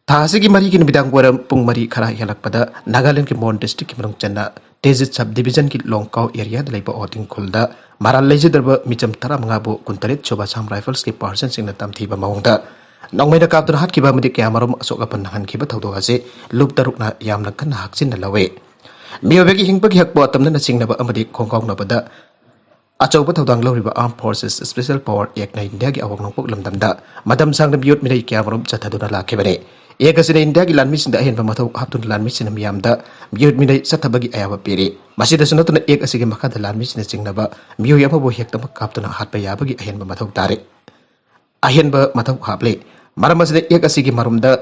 ꯊꯥ ꯑꯁꯤꯒꯤ ꯃꯔꯤꯒꯤ ꯅꯨꯃꯤꯗꯥꯡ ꯋꯥꯏꯔꯝ ꯄꯨꯡ ꯃꯔꯤ ꯈꯔ ꯍꯦꯜꯂꯛꯄꯗ ꯅꯥꯒꯥꯂꯦꯟꯒꯤ ꯃꯣꯟ ꯗꯤꯁꯇ꯭ꯔꯤꯛꯀꯤ ꯃꯅꯨꯡ ꯆꯟꯅ ꯇꯦꯖꯤꯠ ꯁꯕ ꯗꯤꯕꯤꯖꯟꯒꯤ ꯂꯣꯡꯀꯥꯎ ꯑꯦꯔꯤꯌꯥꯗ ꯂꯩꯕ ꯍꯣꯇꯤꯡ ꯈꯨꯜꯗ ꯃꯔꯥꯜ ꯂꯩꯖꯗ꯭ꯔꯕ ꯃꯤꯆꯝ ꯇꯔꯥꯃꯉꯥꯕꯨ ꯀꯨꯟꯇꯔꯦꯠ ꯁꯨꯕ ꯑꯁꯥꯝ ꯔꯥꯏꯐꯜꯁꯀꯤ ꯄꯥꯔꯁꯟꯁꯤꯡꯅ ꯇꯝꯊꯤꯕ ꯃꯑꯣꯡꯗ ꯅꯣꯡꯃꯩꯅ ꯀꯥꯞꯇꯨꯅ ꯍꯥꯠꯈꯤꯕ ꯑꯃꯗꯤ ꯀꯌꯥꯃꯔꯨꯝ ꯑꯁꯣꯛ ꯑꯄꯟ ꯅꯪꯍꯟꯈꯤꯕ ꯊꯧꯗꯣꯛ ꯑꯁꯤ ꯂꯨꯞ ꯇꯔꯨꯛꯅ ꯌꯥꯝꯅ ꯀꯟꯅ ꯍꯛꯆꯤꯟꯅ ꯂꯧꯏ꯫ ꯃꯤꯑꯣꯏꯕꯒꯤ ꯍꯤꯡꯕꯒꯤ ꯍꯛꯄꯨ ꯑꯇꯝꯅꯅ ꯆꯤꯡꯅꯕ ꯑꯃꯗꯤ ꯈꯣꯡꯒꯥꯎꯅꯕꯗ ꯑꯆꯧꯕ ꯊꯧꯗꯥꯡ ꯂꯧꯔꯤꯕ Armed Forces Special Power Actꯅ ꯏꯟꯗꯤꯌꯥꯒꯤ ꯑꯋꯥꯡ ꯅꯣꯡꯄꯣꯛ ꯂꯝꯗꯝꯗ ꯃꯇꯝ ꯁꯥꯡꯅ ꯃꯤꯑꯣꯠ ꯃꯤꯅꯩ ꯀꯌꯥꯃꯔꯨꯝ ꯆꯠꯊꯗꯨꯅ ꯂꯥꯛꯈꯤꯕꯅꯤ꯫ ꯑꯦꯛ ꯑꯁꯤꯅ ꯏꯟꯗꯤꯌꯥꯒꯤ ꯂꯥꯟꯃꯤꯁꯤꯡꯗ ꯑꯍꯦꯟꯕ ꯃꯊꯧ ꯍꯥꯞꯇꯨꯅ ꯂꯥꯟꯃꯤꯁꯤꯡꯅ ꯃꯤꯌꯥꯝꯗ ꯃꯤꯑꯣꯠ ꯃꯤꯅꯩ ꯆꯠꯊꯕꯒꯤ ꯑꯌꯥꯕ ꯄꯤꯔꯤ꯫ ꯃꯁꯤꯗꯁꯨ ꯅꯠꯇꯅ ꯑꯦꯛ ꯑꯁꯤꯒꯤ ꯃꯈꯥꯗ ꯂꯥꯟꯃꯤꯁꯤꯡꯅ ꯆꯤꯡꯅꯕ ꯃꯤꯑꯣꯏ ꯑꯃꯕꯨ ꯍꯦꯛꯇꯃꯛ ꯀꯥꯞꯇꯨꯅ ꯍꯥꯠꯄ ꯌꯥꯕꯒꯤ ꯑꯍꯦꯟꯕ ꯃꯊꯧ ꯇꯥꯔꯤ꯫ ꯑꯍꯦꯟꯕ ꯃꯊꯧ ꯍꯥꯞꯂꯤ꯫ ꯃꯔꯝ ꯑꯁꯤꯅ ꯑꯦꯛ ꯑꯁꯤꯒꯤ ꯃꯔꯨꯝꯗ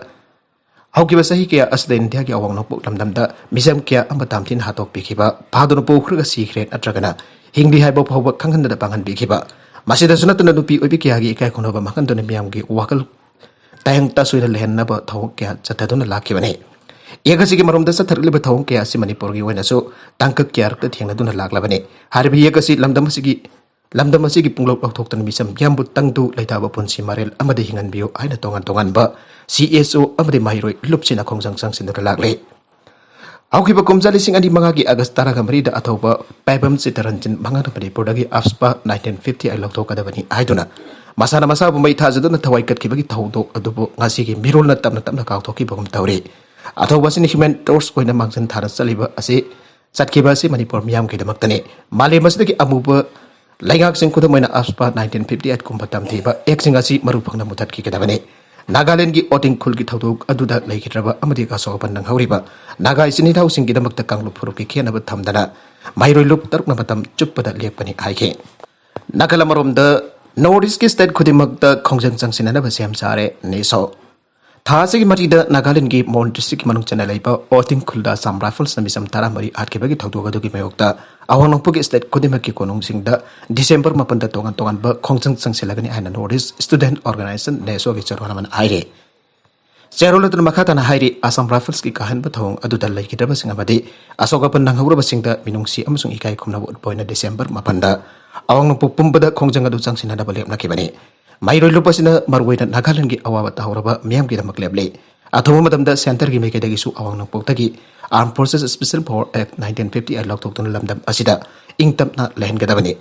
ꯍꯧꯈꯤꯕ ꯆꯍꯤ ꯀꯌꯥ ꯑꯁꯤꯗ ꯏꯟꯗꯤꯌꯥꯒꯤ ꯑꯋꯥꯡ ꯅꯣꯡꯄꯣꯛ ꯂꯝꯗꯝꯗ ꯃꯤꯆꯝ ꯀꯌꯥ ꯑꯃ ꯇꯥꯝꯊꯤꯅ ꯍꯥꯠꯇꯣꯛꯄꯤꯈꯤꯕ, ꯐꯥꯗꯨꯅ ꯄꯨꯈ꯭ꯔꯒ ꯁꯤꯈ꯭ꯔꯦ ꯅꯠꯇ꯭ꯔꯒꯅ ꯍꯤꯡꯂꯤ ꯍꯥꯏꯕ ꯐꯥꯎꯕ ꯈꯪꯍꯟꯗꯅ ꯄꯥꯡꯍꯟꯕꯤꯈꯤꯕ, ꯃꯁꯤꯗꯁꯨ ꯅꯠꯇꯅ ꯅꯨꯄꯤ ꯑꯣꯏꯕꯤ ꯀꯌꯥꯒꯤ ꯏꯀꯥꯏ ꯈꯨꯝꯅꯕ ꯃꯥꯡꯍꯟꯗꯨꯅ ꯃꯤꯌꯥꯝꯒꯤ ꯋꯥꯈꯜ ꯇꯥꯏꯌꯪ ꯇꯁꯣꯏꯅ ꯂꯩꯍꯟꯅꯕ ꯊꯧꯑꯣꯡ ꯀꯌꯥ ꯆꯠꯊꯗꯨꯅ ꯂꯥꯛꯈꯤꯕꯅꯤ꯫ ꯏꯌꯦꯛ ꯑꯁꯤꯒꯤ ꯃꯔꯨꯝꯗ ꯆꯠꯊꯔꯛꯂꯤꯕ ꯊꯧꯑꯣꯡ ꯀꯌꯥ ꯑꯁꯤ ꯃꯅꯤꯄꯨꯔꯒꯤ ꯑꯣꯏꯅꯁꯨ ꯇꯥꯡꯀꯛ ꯀꯌꯥꯔꯛꯇ ꯊꯦꯡꯅꯗꯨꯅ ꯂꯥꯛꯂꯕꯅꯤ꯫ ꯍꯥꯏꯔꯤꯕ ꯏꯌꯦꯛ ꯑꯁꯤ ꯂꯝꯗꯝ ꯑꯁꯤꯒꯤ, ꯂꯝꯗꯝ ꯑꯁꯤꯒꯤ ꯄꯨꯡꯂꯧ ꯂꯧꯊꯣꯛꯇꯨꯅ ꯃꯤꯆꯝ ꯃꯤꯌꯥꯝꯕꯨ ꯇꯪꯗꯨ ꯂꯩꯇꯥꯕ ꯄꯨꯟꯁꯤ ꯃꯔꯦꯜ ꯑꯃꯗ ꯍꯤꯡꯍꯟꯕꯤꯌꯨ ꯍꯥꯏꯅ ꯇꯣꯉꯥꯟ ꯇꯣꯉꯥꯟꯕ ꯁꯤ ꯑꯦꯁ ꯑꯣ ꯑꯃꯗꯤ ꯃꯍꯩꯔꯣꯏ ꯂꯨꯞꯁꯤꯟꯅ ꯈꯣꯡꯖꯪ ꯆꯪꯁꯤꯟꯗꯨꯅ ꯂꯥꯛꯂꯤ꯫ ꯍꯧꯈꯤꯕ ꯀꯨꯝꯖꯥ ꯂꯤꯁꯤꯡ ꯑꯅꯤ ꯃꯉꯥꯒꯤ ꯑꯥꯒꯁ ꯇꯔꯥꯃꯔꯤꯗ ꯑꯊꯧꯕ ꯄꯥꯏꯕꯝ ꯆꯤꯇꯔꯟꯖꯟ ꯃꯉꯥꯅ ꯃꯅꯤꯄꯨꯔꯗꯒꯤ ꯑꯞꯁꯄꯥ ꯅꯥꯏꯟꯇꯤꯟ ꯐꯤꯐꯇꯤ ꯑꯩꯠ ꯂꯧꯊꯣꯛꯀꯗꯕꯅꯤ ꯍꯥꯏꯗꯨꯅ ꯃꯁꯥꯅ ꯃꯁꯥꯕꯨ ꯃꯩ ꯊꯥꯖꯗꯨꯅ ꯊꯋꯥꯏ ꯀꯠꯈꯤꯕꯒꯤ ꯊꯧꯗꯣꯛ ꯑꯗꯨꯕꯨ ꯉꯁꯤꯒꯤ ꯃꯤꯔꯣꯜꯅ ꯇꯞꯅ ꯇꯞꯅ ꯀꯥꯎꯊꯣꯛꯈꯤꯕꯒꯨꯝ ꯇꯧꯔꯤ꯫ ꯑꯊꯧꯕ ꯑꯁꯤꯅ ꯍ꯭ꯌꯨꯃꯦꯟ ꯇꯣꯔꯆ ꯑꯣꯏꯅ ꯃꯥꯡꯖꯤꯟ ꯊꯥꯅ ꯆꯠꯂꯤꯕ ꯑꯁꯤ, ꯆꯠꯈꯤꯕ ꯑꯁꯤ ꯃꯅꯤꯄꯨꯔ ꯃꯤꯌꯥꯝꯒꯤꯗꯃꯛꯇꯅꯤ꯫ ꯃꯥꯂꯦꯝ ꯑꯁꯤꯗꯒꯤ ꯑꯃꯨꯕ ꯂꯩꯉꯥꯛꯁꯤꯡ, ꯈꯨꯗꯝ ꯑꯣꯏꯅ ꯑꯞꯁꯄꯥ ꯅꯥꯏꯟꯇꯤꯟ ꯐꯤꯐꯇꯤ ꯑꯩꯠ ꯀꯨꯝꯕ ꯇꯝꯊꯤꯕ ꯑꯦꯛꯁꯤꯡ ꯑꯁꯤ ꯃꯔꯨ ꯐꯪꯅ ꯃꯨꯊꯠꯈꯤꯒꯗꯕꯅꯤ꯫ ꯅꯥꯒꯥꯂꯦꯟꯒꯤ ꯑꯣꯇꯤꯡ ꯈꯨꯜꯒꯤ ꯊꯧꯗꯣꯛ ꯑꯗꯨꯗ ꯂꯩꯈꯤꯗ꯭ꯔꯕ ꯑꯃꯗꯤ ꯑꯁꯣꯛ ꯑꯄꯟ ꯅꯪꯍꯧꯔꯤꯕ ꯅꯥꯒꯥ ꯏꯆꯤꯟ ꯏꯅꯥꯎꯁꯤꯡꯒꯤꯗꯃꯛꯇ ꯀꯥꯡꯂꯨꯞ ꯐꯨꯔꯨꯞꯀꯤ ꯈꯦꯠꯅꯕ ꯊꯝꯗꯅ ꯃꯍꯩꯔꯣꯏ ꯂꯨꯞ ꯇꯔꯨꯛꯅ ꯃꯇꯝ ꯆꯨꯞꯄꯗ ꯂꯦꯞꯀꯅꯤ ꯍꯥꯏꯈꯤ꯫ ꯅꯥꯒꯥꯂꯦꯟ ꯑꯃꯔꯣꯝꯗ ꯅꯣꯔꯠ ꯏꯁꯀꯤ ꯁ꯭ꯇꯦꯠ ꯈꯨꯗꯤꯡꯃꯛꯇ ꯈꯣꯡꯖꯪ ꯆꯪꯁꯤꯟꯅꯅꯕ ꯁꯦꯝ ꯁꯥꯔꯦ, ꯅꯦꯁꯣ꯫ ꯊꯥ ꯑꯁꯤꯒꯤ ꯃꯔꯤꯗ ꯅꯥꯒꯥꯂꯦꯟꯒꯤ ꯃꯣꯟ ꯗꯤꯁꯇ꯭ꯔꯤꯛꯀꯤ ꯃꯅꯨꯡ ꯆꯟꯅ ꯂꯩꯕ ꯑꯣꯇꯤꯡ ꯈꯨꯜꯗ ꯑꯁꯥꯝ ꯔꯥꯏꯐꯜꯁꯅ ꯃꯤꯆꯝ ꯇꯔꯥꯃꯔꯤ ꯍꯥꯠꯈꯤꯕꯒꯤ ꯊꯧꯗꯣꯛ ꯑꯗꯨꯒꯤ ꯃꯥꯌꯣꯛꯇ ꯑꯋꯥꯡ ꯅꯣꯡꯄꯣꯛꯀꯤ ꯁ꯭ꯇꯦꯠ ꯈꯨꯗꯤꯡꯃꯛꯀꯤ ꯀꯣꯅꯨꯡꯁꯤꯡꯗ ꯗꯤꯁꯦꯝꯕꯔ ꯃꯥꯄꯟꯗ ꯇꯣꯉꯥꯟ ꯇꯣꯉꯥꯟꯕ ꯈꯣꯡꯖꯪ ꯆꯪꯁꯤꯜꯂꯒꯅꯤ ꯍꯥꯏꯅ ꯅꯣꯔꯠ ꯏꯁ ꯁ꯭ꯇꯨꯗꯦꯟꯠ ꯑꯣꯔꯒꯅꯥꯏꯖꯦꯁꯟ, ꯅꯦꯁꯣꯒꯤ ꯆꯦꯔꯣꯜ ꯑꯃꯅ ꯍꯥꯏꯔꯤ꯫ ꯆꯦꯔꯣꯜ ꯑꯗꯨꯅ ꯃꯈꯥ ꯇꯥꯅ ꯍꯥꯏꯔꯤ, ꯑꯁꯥꯝ ꯔꯥꯏꯐꯜꯁꯀꯤ ꯀꯥꯍꯟꯕ ꯊꯧꯑꯣꯡ ꯑꯗꯨꯗ ꯂꯩꯈꯤꯗ꯭ꯔꯕꯁꯤꯡ ꯑꯃꯗꯤ ꯑꯁꯣꯛ ꯑꯄꯟ ꯅꯪꯍꯧꯔꯕꯁꯤꯡꯗ ꯃꯤꯅꯨꯡꯁꯤ ꯑꯃꯁꯨꯡ ꯏꯀꯥꯏ ꯈꯨꯝꯅꯕ ꯎꯠꯄ ꯑꯣꯏꯅ ꯗꯤꯁꯦꯝꯕꯔ ꯃꯥꯄꯟꯗ ꯑꯋꯥꯡ ꯅꯣꯡꯄꯣꯛ ꯄꯨꯝꯕꯗ ꯈꯣꯡꯖꯪ ꯑꯗꯨ ꯆꯪꯁꯤꯟꯅꯅꯕ ꯂꯦꯞꯅꯈꯤꯕꯅꯤ꯫ ꯃꯍꯩꯔꯣꯏ ꯂꯨꯞ ꯑꯁꯤꯅ ꯃꯔꯨꯑꯣꯏꯅ ꯅꯥꯒꯥꯂꯦꯟꯗꯒꯤ ꯑꯋꯥꯕ ꯇꯥꯍꯧꯔꯕ ꯃꯤꯌꯥꯝꯒꯤꯗꯃꯛ ꯂꯦꯞꯂꯤ꯫ ꯑꯊꯨꯕ ꯃꯇꯝꯗ ꯁꯦꯟꯇꯔꯒꯤ ꯃꯥꯏꯀꯩꯗꯒꯤꯁꯨ ꯑꯋꯥꯡ ꯅꯣꯡꯄꯣꯛꯇꯒꯤ Armed Forces Special Power Act nineteen fifty eight ꯂꯧꯊꯣꯛꯇꯨꯅ ꯂꯝꯗꯝ ꯑꯁꯤꯗ ꯏꯪ ꯇꯞꯅ ꯂꯩꯍꯟꯒꯗꯕꯅꯤ꯫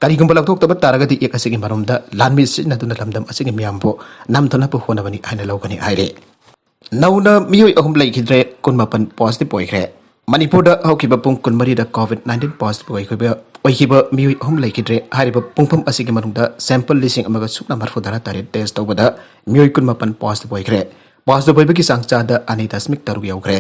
ꯀꯔꯤꯒꯨꯝꯕ ꯂꯧꯊꯣꯛꯇꯕ ꯇꯥꯔꯒꯗꯤ ꯑꯦꯛ ꯑꯁꯤꯒꯤ ꯃꯔꯨꯝꯗ ꯂꯥꯟꯃꯤ ꯁꯤꯖꯤꯟꯅꯗꯨꯅ ꯂꯝꯗꯝ ꯑꯁꯤꯒꯤ ꯃꯤꯌꯥꯝꯕꯨ ꯅꯝꯊꯅꯕ ꯍꯣꯠꯅꯕꯅꯤ ꯍꯥꯏꯅ ꯂꯧꯒꯅꯤ ꯍꯥꯏꯔꯤ꯫ ꯅꯧꯅ ꯃꯤꯑꯣꯏ ꯑꯍꯨꯝ ꯂꯩꯈꯤꯗ꯭ꯔꯦ, ꯀꯨꯟꯃꯥꯄꯟ ꯄꯣꯖꯤꯇꯤꯚ ꯑꯣꯏꯈ꯭ꯔꯦ꯫ ꯃꯅꯤꯄꯨꯔꯗ ꯍꯧꯈꯤꯕ ꯄꯨꯡ ꯀꯨꯟꯃꯔꯤꯗ ꯀꯣꯚꯤꯗ ꯅꯥꯏꯟꯇꯤꯟ ꯄꯣꯖꯤꯇꯤꯚ ꯑꯣꯏꯈꯤꯕ, ꯑꯣꯏꯈꯤꯕ ꯃꯤꯑꯣꯏ ꯑꯍꯨꯝ ꯂꯩꯈꯤꯗ꯭ꯔꯦ꯫ ꯍꯥꯏꯔꯤꯕ ꯄꯨꯡꯐꯝ ꯑꯁꯤꯒꯤ ꯃꯅꯨꯡꯗ ꯁꯦꯝꯄꯜ ꯂꯤꯁꯤꯡ ꯑꯃꯒ ꯁꯨꯞꯅ ꯃꯔꯤꯐꯨꯇꯔꯥ ꯇꯔꯦꯠ ꯇꯦꯁ ꯇꯧꯕꯗ ꯃꯤꯑꯣꯏ ꯀꯨꯟꯃꯥꯄꯟ ꯄꯣꯖꯤꯇꯤꯚ ꯑꯣꯏꯈ꯭ꯔꯦ꯫ positive ꯑꯣꯏꯕꯒꯤ ꯆꯥꯡ ꯆꯥꯗ ꯑꯅꯤ ꯗꯁꯃꯤꯛ ꯇꯔꯨꯛ ꯌꯧꯈ꯭ꯔꯦ꯫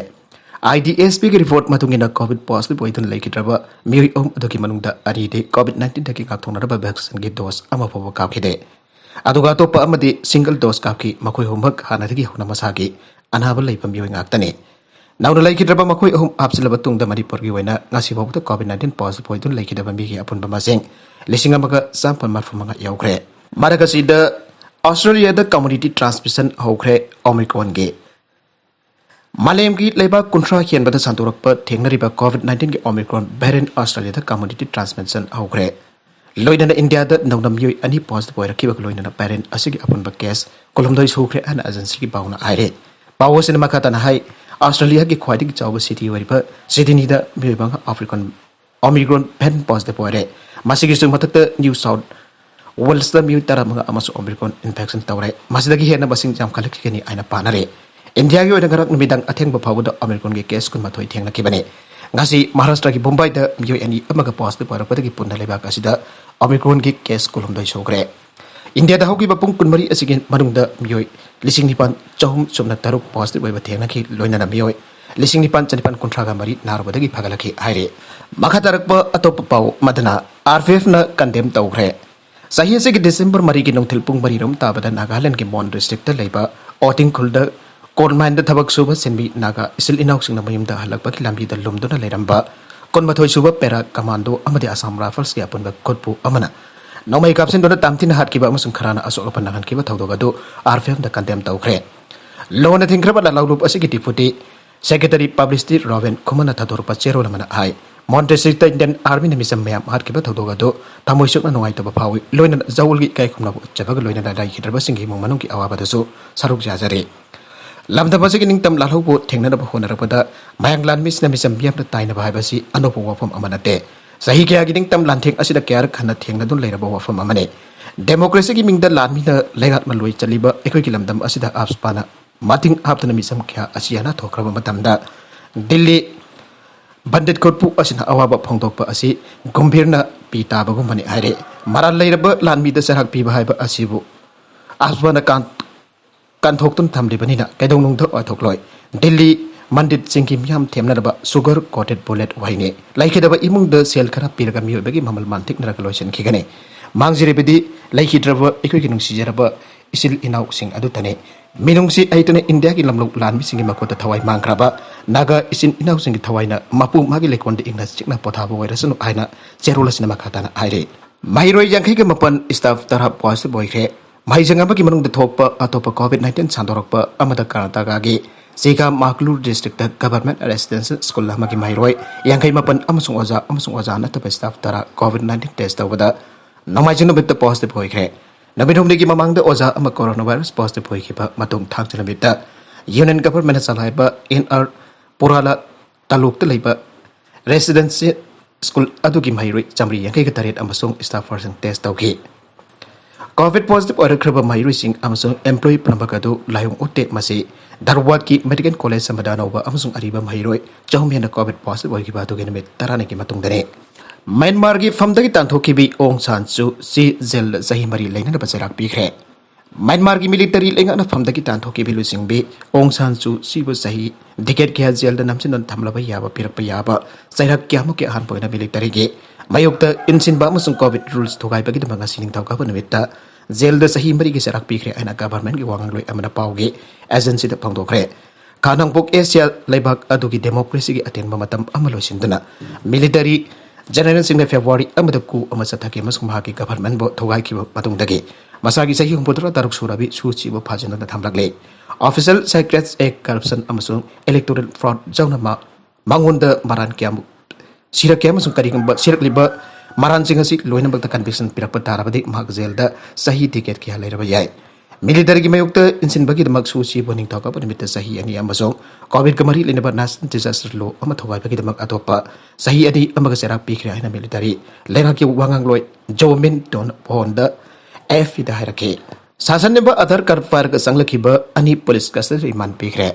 IDSPꯒꯤ report ꯃꯇꯨꯡ ꯏꯟꯅ COVID positive ꯑꯣꯏꯗꯨꯅ ꯂꯩꯈꯤꯗ꯭ꯔꯕ ꯃꯤꯑꯣꯏ ꯑꯍꯨꯝ ꯑꯗꯨꯒꯤ ꯃꯅꯨꯡꯗ ꯑꯅꯤꯗꯤ COVID nineteenꯗꯒꯤ ꯉꯥꯛꯊꯣꯛꯅꯅꯕ vaccineꯒꯤ dose ꯑꯃ ꯐꯥꯎꯕ ꯀꯥꯞꯈꯤꯗꯦ꯫ ꯑꯗꯨꯒ ꯑꯇꯣꯞꯄ ꯑꯃꯗꯤ single dose ꯀꯥꯞꯈꯤ꯫ ꯃꯈꯣꯏ ꯑꯍꯨꯝꯃꯛ ꯍꯥꯟꯅꯗꯒꯤ ꯍꯧꯅ ꯃꯁꯥꯒꯤ ꯑꯅꯥꯕ ꯂꯩꯕ ꯃꯤꯑꯣꯏ ꯉꯥꯛꯇꯅꯤ꯫ ꯅꯧꯅ ꯂꯩꯈꯤꯗ꯭ꯔꯕ ꯃꯈꯣꯏ ꯑꯍꯨꯝ ꯍꯥꯞꯆꯤꯜꯂꯕ ꯇꯨꯡꯗ ꯃꯅꯤꯄꯨꯔꯒꯤ ꯑꯣꯏꯅ ꯉꯁꯤ ꯐꯥꯎꯕꯗ COVID nineteen positive ꯑꯣꯏꯗꯨꯅ ꯂꯩꯈꯤꯗꯕ ꯃꯤꯒꯤ ꯑꯄꯨꯟꯕ ꯃꯁꯤꯡ ꯂꯤꯁꯤꯡ ꯑꯃꯒ ꯆꯥꯃꯥꯄꯜ ꯃꯔꯤꯐꯨ ꯃꯉꯥ ꯌꯧꯈ꯭ꯔꯦ꯫ ꯃꯔꯛ ꯑꯁꯤꯗ ꯑꯣꯁꯇ꯭ꯔꯦꯂꯤꯌꯥꯗ community transmission ꯍꯧꯈ꯭ꯔꯦ Omicronꯒꯤ꯫ ꯃꯥꯂꯦꯝꯒꯤ ꯂꯩꯕꯥꯛ ꯀꯨꯟꯊ꯭ꯔꯥ ꯍꯦꯟꯕꯗ ꯁꯟꯗꯣꯔꯛꯄ ꯊꯦꯡꯅꯔꯤꯕ COVID nineteenꯒꯤ Omicron variant ꯑꯣꯁꯇ꯭ꯔꯦꯂꯤꯌꯥꯗ community transmission ꯍꯧꯈ꯭ꯔꯦ꯫ ꯂꯣꯏꯅꯅ ꯏꯟꯗꯤꯌꯥꯗ ꯅꯧꯅ ꯃꯤꯑꯣꯏ ꯑꯅꯤ positive ꯑꯣꯏꯔꯛꯈꯤꯕꯒ ꯂꯣꯏꯅꯅ variant ꯑꯁꯤꯒꯤ ꯑꯄꯨꯟꯕ case ꯀꯨꯟꯍꯨꯝꯗꯣꯏ ꯁꯨꯈ꯭ꯔꯦ ꯍꯥꯏꯅ agencyꯒꯤ ꯄꯥꯎꯅ ꯍꯥꯏꯔꯦ꯫ ꯄꯥꯎ ꯑꯁꯤꯅ ꯃꯈꯥ ꯇꯥꯅ ꯍꯥꯏ, ꯑꯣꯁꯇ꯭ꯔꯦꯂꯤꯌꯥꯒꯤ ꯈ꯭ꯋꯥꯏꯗꯒꯤ ꯆꯥꯎꯕ city ꯑꯣꯏꯔꯤꯕ ꯁꯤꯗꯅꯤꯗ ꯃꯤꯑꯣꯏ ꯃꯉꯥ African Omicron variant positive ꯑꯣꯏꯔꯦ꯫ ꯃꯁꯤꯒꯤꯁꯨ ꯃꯊꯛꯇ New South Walesꯇ ꯃꯤꯑꯣꯏ ꯇꯔꯥꯃꯉꯥ ꯑꯃꯁꯨ Omicron infection ꯇꯧꯔꯦ꯫ ꯃꯁꯤꯗꯒꯤ ꯍꯦꯟꯅ ꯃꯁꯤꯡ ꯌꯥꯝꯈꯠꯂꯛꯈꯤꯒꯅꯤ ꯍꯥꯏꯅ ꯄꯥꯅꯔꯦ꯫ ꯏꯟꯗꯤꯌꯥꯒꯤ ꯑꯣꯏꯅ ꯉꯔꯥꯡ ꯅꯨꯃꯤꯗꯥꯡ ꯑꯊꯦꯡꯕ ꯐꯥꯎꯕꯗ Omicronꯒꯤ case ꯀꯨꯟꯃꯥꯊꯣꯏ ꯊꯦꯡꯅꯈꯤꯕꯅꯤ꯫ ꯉꯁꯤ ꯃꯍꯥꯔꯥꯁꯇ꯭ꯔꯒꯤ ꯃꯨꯝꯕꯥꯏꯗ ꯃꯤꯑꯣꯏ ꯑꯅꯤ ꯑꯃꯒ positive ꯑꯣꯏꯔꯛꯄꯗꯒꯤ ꯄꯨꯟꯅ ꯂꯩꯕꯥꯛ ꯑꯁꯤꯗ Omicronꯒꯤ case ꯀꯨꯟꯍꯨꯝꯗꯣꯏ ꯁꯨꯈ꯭ꯔꯦ꯫ ꯏꯟꯗꯤꯌꯥꯗ ꯍꯧꯈꯤꯕ ꯄꯨꯡ ꯀꯨꯟꯃꯔꯤ ꯑꯁꯤꯒꯤ ꯃꯅꯨꯡꯗ ꯃꯤꯑꯣꯏ ꯂꯤꯁꯤꯡ ꯅꯤꯄꯥꯟ ꯆꯍꯨꯝ ꯁꯨꯞꯅ ꯇꯔꯨꯛ positive ꯑꯣꯏꯕ ꯊꯦꯡꯅꯈꯤ꯫ ꯂꯣꯏꯅꯅ ꯃꯤꯑꯣꯏ ꯂꯤꯁꯤꯡ ꯅꯤꯄꯥꯟ ꯆꯅꯤꯄꯥꯟ ꯀꯨꯟꯊ꯭ꯔꯥꯒ ꯃꯔꯤ ꯅꯥꯔꯨꯕꯗꯒꯤ ꯐꯒꯠꯂꯛꯈꯤ ꯍꯥꯏꯔꯤ꯫ ꯃꯈꯥ ꯇꯥꯔꯛꯄ ꯑꯇꯣꯞꯄ ꯄꯥꯎ ꯑꯃꯗꯅ RPFꯅ condemn ꯇꯧꯈ꯭ꯔꯦ꯫ ꯆꯍꯤ ꯑꯁꯤꯒꯤ December ꯃꯔꯤꯒꯤ ꯅꯨꯡꯊꯤꯜ ꯄꯨꯡ ꯃꯔꯤꯔꯣꯝ ꯇꯥꯕꯗ ꯅꯥꯒꯥꯂꯦꯟꯗꯒꯤ ꯃꯣꯟ districtꯇ ꯂꯩꯕ ꯑꯣꯇꯤꯡ ꯈꯨꯜꯗ coal mineꯗ ꯊꯕꯛ ꯁꯨꯕ ꯁꯤꯟꯃꯤ ꯅꯥꯒꯥ ꯏꯆꯤꯜ ꯏꯅꯥꯎꯁꯤꯡꯅ ꯃꯌꯨꯝꯗ ꯍꯜꯂꯛꯄꯒꯤ ꯂꯝꯕꯤꯗ ꯂꯨꯝꯗꯨꯅ ꯂꯩꯔꯝꯕ ꯀꯨꯟꯃꯥꯊꯣꯏ ꯁꯨꯕ Para Commando ꯑꯃꯗꯤ Assam Riflesꯀꯤ ꯑꯄꯨꯟꯕ ꯈꯨꯠꯄꯨ ꯑꯃꯅ ꯅꯣꯡꯃꯩ ꯀꯥꯞꯁꯤꯟꯗꯨꯅ ꯇꯝꯊꯤꯅ ꯍꯥꯠꯈꯤꯕ ꯑꯃꯁꯨꯡ ꯈꯔꯅ ꯑꯁꯣꯛ ꯑꯄꯟ ꯅꯪꯍꯟꯈꯤꯕ ꯊꯧꯗꯣꯛ ꯑꯗꯨ RPFꯅ condemn ꯇꯧꯈ꯭ꯔꯦ꯫ ꯂꯣꯟꯅ ꯊꯤꯡꯈ꯭ꯔꯕ ꯂꯥꯜꯍꯧꯂꯨꯞ ꯑꯁꯤꯒꯤ deputy secretary publicity Robin ꯈꯨꯃꯟꯅ ꯊꯥꯗꯣꯔꯛꯄ ꯆꯦꯔꯣꯜ ꯑꯃꯅ ꯍꯥꯏ, ꯃꯣꯟ districtꯇ Indian Armyꯅ ꯃꯤꯆꯝ ꯃꯌꯥꯝ ꯍꯥꯠꯈꯤꯕ ꯊꯧꯗꯣꯛ ꯑꯗꯨ ꯊꯃꯣꯏ ꯁꯣꯛꯅ ꯅꯨꯡꯉꯥꯏꯇꯕ ꯐꯥꯎꯏ꯫ ꯂꯣꯏꯅꯅ ꯖꯋꯜꯒꯤ ꯏꯀꯥꯏ ꯈꯨꯝꯅꯕ ꯎꯠꯆꯕꯒ ꯂꯣꯏꯅꯅ ꯂꯩꯈꯤꯗ꯭ꯔꯕꯁꯤꯡꯒꯤ ꯏꯃꯨꯡ ꯃꯅꯨꯡꯒꯤ ꯑꯋꯥꯕꯗꯁꯨ ꯁꯔꯨꯛ ꯌꯥꯖꯔꯤ꯫ ꯂꯝꯗꯝ ꯑꯁꯤꯒꯤ ꯅꯤꯡꯇꯝ ꯂꯥꯜꯍꯧꯕꯨ ꯊꯦꯡꯅꯅꯕ ꯍꯣꯠꯅꯔꯛꯄꯗ ꯃꯌꯥꯡ ꯂꯥꯟꯃꯤꯁꯤꯡꯅ ꯃꯤꯆꯝ ꯃꯤꯌꯥꯝꯅ ꯇꯥꯏꯅꯕ ꯍꯥꯏꯕꯁꯤ ꯑꯅꯧꯕ ꯋꯥꯐꯝ ꯑꯃ ꯅꯠꯇꯦ꯫ ꯆꯍꯤ ꯀꯌꯥꯒꯤ ꯅꯤꯡꯇꯝ ꯂꯥꯟꯊꯦꯡ ꯑꯁꯤꯗ ꯀꯌꯥꯔꯛ ꯍꯟꯅ ꯊꯦꯡꯅꯗꯨꯅ ꯂꯩꯔꯕ ꯋꯥꯐꯝ ꯑꯃꯅꯤ꯫ Democracyꯒꯤ ꯃꯤꯡꯗ ꯂꯥꯟꯃꯤꯅ ꯂꯩꯉꯥꯛꯅ ꯂꯣꯏ ꯆꯠꯂꯤꯕ ꯑꯩꯈꯣꯏꯒꯤ ꯂꯝꯗꯝ ꯑꯁꯤꯗ AFSPAꯅ ꯃꯇꯤꯡ ꯍꯥꯞꯇꯅ ꯃꯤꯆꯝ ꯀꯌꯥ ꯑꯁꯤ ꯑꯅꯥ ꯊꯣꯛꯈ꯭ꯔꯕ ꯃꯇꯝꯗ ꯗꯤꯜꯂꯤ ꯕꯟꯗꯤꯠ ꯈꯨꯠꯄꯨ ꯑꯁꯤꯅ ꯑꯋꯥꯕ ꯐꯣꯡꯗꯣꯛꯄ ꯑꯁꯤ ꯒꯨꯝꯚꯤꯔꯅ ꯄꯤ ꯇꯥꯕꯒꯨꯝꯕꯅꯤ ꯍꯥꯏꯔꯦ꯫ ꯃꯔꯥꯜ ꯂꯩꯔꯕ ꯂꯥꯟꯃꯤꯗ ꯆꯩꯔꯥꯛ ꯄꯤꯕ ꯍꯥꯏꯕ ꯑꯁꯤꯕꯨ AFSPAꯅ ꯀꯥꯟ-, ꯀꯟꯊꯣꯛꯇꯨꯅ ꯊꯝꯂꯤꯕꯅꯤꯅ ꯀꯩꯗꯧꯅꯨꯡꯗ ꯑꯣꯏꯊꯣꯛꯂꯣꯏ꯫ ꯗꯤꯜꯂꯤ, ꯃꯟꯗꯤꯠꯁꯤꯡꯒꯤ ꯃꯤꯌꯥꯝ ꯊꯦꯝꯅꯅꯕ sugar coated bullet ꯋꯥꯍꯩꯅꯤ꯫ ꯂꯩꯈꯤꯗꯕ ꯏꯃꯨꯡꯗ ꯁꯦꯜ ꯈꯔ ꯄꯤꯔꯒ ꯃꯤꯑꯣꯏꯕꯒꯤ ꯃꯃꯜ ꯃꯥꯟꯊꯤꯛꯅꯔꯒ ꯂꯣꯏꯁꯤꯟꯈꯤꯒꯅꯤ꯫ ꯃꯥꯡꯖꯔꯤꯕꯗꯤ ꯂꯩꯈꯤꯗ꯭ꯔꯕ ꯑꯩꯈꯣꯏꯒꯤ ꯅꯨꯡꯁꯤꯖꯔꯕ ꯏꯆꯤꯜ ꯏꯅꯥꯎꯁꯤꯡ ꯑꯗꯨꯇꯅꯤ꯫ ꯃꯤꯅꯨꯡꯁꯤ ꯍꯩꯇꯅ ꯏꯟꯗꯤꯌꯥꯒꯤ ꯂꯝꯂꯧ ꯂꯥꯟꯃꯤꯁꯤꯡꯒꯤ ꯃꯈꯨꯠꯇ ꯊꯋꯥꯏ ꯃꯥꯡꯈ꯭ꯔꯕ ꯅꯥꯒꯥ ꯏꯆꯤꯟ ꯏꯅꯥꯎꯁꯤꯡꯒꯤ ꯊꯋꯥꯏꯅ ꯃꯄꯨ ꯃꯥꯒꯤ ꯂꯩꯀꯣꯜꯗ ꯏꯪꯅ ꯆꯤꯛꯅ ꯄꯣꯊꯥꯕ ꯑꯣꯏꯔꯁꯅꯨ ꯍꯥꯏꯅ ꯆꯦꯔꯣꯜ ꯑꯁꯤꯅ ꯃꯈꯥ ꯇꯥꯅ ꯍꯥꯏꯔꯤ꯫ ꯃꯍꯩꯔꯣꯏ ꯌꯥꯡꯈꯩꯒ ꯃꯥꯄꯟ staff ꯇꯔꯥ positive ꯑꯣꯏꯈ꯭ꯔꯦ꯫ ꯃꯍꯩꯁꯪ ꯑꯃꯒꯤ ꯃꯅꯨꯡꯗ ꯊꯣꯛꯄ ꯑꯇꯣꯞꯄ COVID nineteen ꯁꯟꯗꯣꯔꯛꯄ ꯑꯃꯗ ꯀꯔꯅꯥꯇꯀꯥꯒꯤ ꯆꯤꯀꯥꯃꯒꯂꯨꯔ districtꯇ government residential school ꯑꯃꯒꯤ ꯃꯍꯩꯔꯣꯏ ꯌꯥꯡꯈꯩ ꯃꯥꯄꯟ ꯑꯃꯁꯨꯡ ꯑꯣꯖꯥ ꯑꯃꯁꯨꯡ ꯑꯣꯖꯥ ꯅꯠꯇꯕ staff ꯇꯔꯥ COVID nineteen test ꯇꯧꯕꯗ ꯅꯣꯡꯃꯥꯏꯖꯤꯡ ꯅꯨꯃꯤꯠꯇ positive ꯑꯣꯏꯈ꯭ꯔꯦ꯫ ꯅꯨꯃꯤꯠ ꯍꯨꯝꯅꯤꯒꯤ ꯃꯃꯥꯡꯗ ꯑꯣꯖꯥ ꯑꯃ coronavirus positive ꯑꯣꯏꯈꯤꯕ ꯃꯇꯨꯡ ꯊꯥꯡꯖ ꯅꯨꯃꯤꯠꯇ Union governmentꯅ ꯆꯂꯥꯏꯕ ꯑꯦꯟ ꯑꯥꯔ ꯄꯨꯔꯥꯂꯥ ꯇꯥꯂꯨꯛꯇ ꯂꯩꯕ residential school ꯑꯗꯨꯒꯤ ꯃꯍꯩꯔꯣꯏ ꯆꯥꯃꯔꯤ ꯌꯥꯡꯈꯩꯒ ꯇꯔꯦꯠ ꯑꯃꯁꯨꯡ staff person test ꯇꯧꯈꯤ꯫ COVID positive ꯑꯣꯏꯔꯛꯈ꯭ꯔꯕ ꯃꯍꯩꯔꯣꯏꯁꯤꯡ ꯑꯃꯁꯨꯡ employee ꯄꯨꯝꯅꯃꯛ ꯑꯗꯨ ꯂꯥꯏꯑꯣꯡ ꯎꯠꯇꯦ꯫ ꯃꯁꯤ ꯙꯔꯋꯥꯗꯀꯤ medical college ꯑꯃꯗ ꯑꯅꯧꯕ ꯑꯃꯁꯨꯡ ꯑꯔꯤꯕ ꯃꯍꯩꯔꯣꯏ ꯆꯍꯨꯝ ꯍꯦꯟꯅ COVID positive ꯑꯣꯏꯈꯤꯕ ꯑꯗꯨꯒꯤ ꯅꯨꯃꯤꯠ ꯇꯔꯥꯅꯤꯒꯤ ꯃꯇꯨꯡꯗꯅꯤ꯫ ꯃ꯭ꯌꯥꯟꯃꯥꯔꯒꯤ ꯐꯝꯗꯒꯤ ꯇꯥꯟꯊꯣꯛꯈꯤꯕꯤ ꯑꯣꯡ ꯁꯥꯟ ꯁꯨ ꯆꯤ ꯖꯦꯜꯗ ꯆꯍꯤ ꯃꯔꯤ ꯂꯩꯅꯅꯕ ꯆꯩꯔꯥꯛ ꯄꯤꯈ꯭ꯔꯦ꯫ ꯃ꯭ꯌꯥꯟꯃꯥꯔꯒꯤ military ꯂꯩꯉꯥꯛꯅ ꯐꯝꯗꯒꯤ ꯇꯥꯟꯊꯣꯛꯈꯤꯕꯤ ꯂꯨꯆꯤꯡꯕꯤ ꯑꯣꯡ ꯁꯥꯟ ꯁꯨ ꯆꯤꯕꯨ ꯆꯍꯤ decade ꯀꯌꯥ ꯖꯦꯜꯗ ꯅꯝꯁꯤꯟꯗꯨꯅ ꯊꯝꯂꯕ ꯌꯥꯕ ꯄꯤꯔꯛꯄ ꯌꯥꯕ ꯆꯩꯔꯥꯛ ꯀꯌꯥꯃꯨꯛꯀꯤ ꯑꯍꯥꯟꯕ ꯑꯣꯏꯅ militaryꯒꯤ ꯃꯥꯌꯣꯛꯇ ꯏꯟꯁꯤꯟꯕ ꯑꯃꯁꯨꯡ COVID rules ꯊꯨꯒꯥꯏꯕꯒꯤꯗꯃꯛ ꯉꯁꯤ ꯅꯤꯡꯊꯧꯀꯥꯕ ꯅꯨꯃꯤꯠꯇ ꯖꯦꯜꯗ ꯆꯍꯤ ꯃꯔꯤꯒꯤ ꯆꯩꯔꯥꯛ ꯄꯤꯈ꯭ꯔꯦ ꯍꯥꯏꯅ governmentꯀꯤ ꯋꯥꯉꯥꯡꯂꯣꯏ ꯑꯃꯅ ꯄꯥꯎꯒꯤ agencyꯗ ꯐꯣꯡꯗꯣꯛꯈ꯭ꯔꯦ꯫ ꯈꯥ ꯅꯣꯡꯄꯣꯛ ꯑꯦꯁꯤꯌꯥ ꯂꯩꯕꯥꯛ ꯑꯗꯨꯒꯤ democracyꯒꯤ ꯑꯇꯦꯟꯕ ꯃꯇꯝ ꯑꯃ ꯂꯣꯏꯁꯤꯟꯗꯨꯅ military generalꯁꯤꯡꯅ February ꯑꯃꯗ coup ꯑꯃ ꯆꯠꯊꯈꯤ ꯑꯃꯁꯨꯡ ꯃꯍꯥꯛꯀꯤ governmentꯕꯨ ꯊꯨꯒꯥꯏꯈꯤꯕ ꯃꯇꯨꯡꯗꯒꯤ ꯃꯁꯥꯒꯤ ꯆꯍꯤ ꯍꯨꯝꯐꯨꯇꯔꯥ ꯇꯔꯨꯛ ꯁꯨꯔꯕꯤ ꯁꯨ ꯆꯤꯕꯨ ꯐꯥꯖꯤꯟꯗꯨꯅ ꯊꯝꯂꯛꯂꯤ꯫ Official secrets act, corruption ꯑꯃꯁꯨꯡ electoral fraud ꯌꯥꯎꯅ ꯃꯥ-, ꯃꯉꯣꯟꯗ ꯃꯔꯥꯟ ꯀꯌꯥꯃꯨꯛ ꯁꯤꯔꯛꯀꯦ ꯑꯃꯁꯨꯡ ꯀꯔꯤꯒꯨꯝꯕ ꯁꯤꯔꯛꯂꯤꯕ ꯃꯔꯥꯟꯁꯤꯡ ꯑꯁꯤ ꯂꯣꯏꯅꯃꯛꯇ conviction ꯄꯤꯔꯛꯄ ꯇꯥꯔꯕꯗꯤ ꯃꯍꯥꯛ ꯖꯦꯜꯗ ꯆꯍꯤ decade ꯀꯌꯥ ꯂꯩꯔꯕ ꯌꯥꯏ꯫ Militaryꯒꯤ ꯃꯥꯌꯣꯛꯇ ꯏꯟꯁꯤꯟꯕꯒꯤꯗꯃꯛ ꯁꯨ ꯆꯤꯕꯨ ꯅꯤꯡꯊꯧꯀꯥꯕ ꯅꯨꯃꯤꯠꯇ ꯆꯍꯤ ꯑꯅꯤ ꯑꯃꯁꯨꯡ COVIDꯀ ꯃꯔꯤ ꯂꯩꯅꯕ national disaster law ꯑꯃ ꯊꯨꯒꯥꯏꯕꯒꯤꯗꯃꯛ ꯑꯇꯣꯞꯄ ꯆꯍꯤ ꯑꯅꯤ ꯑꯃꯒ ꯆꯩꯔꯥꯛ ꯄꯤꯈ꯭ꯔꯦ ꯍꯥꯏꯅ military ꯂꯩꯉꯥꯛꯀꯤ ꯋꯥꯉꯥꯡꯂꯣꯏ ꯖꯣ ꯃꯤꯟ ꯇꯣꯟ ꯐꯣꯟꯗ AFPꯗ ꯍꯥꯏꯔꯛꯈꯤ꯫ ꯁꯥꯁꯟꯅꯕ Aadhaar card ꯄꯥꯏꯔꯒ ꯆꯪꯂꯛꯈꯤꯕ ꯑꯅꯤ police custody remand ꯄꯤꯈ꯭ꯔꯦ꯫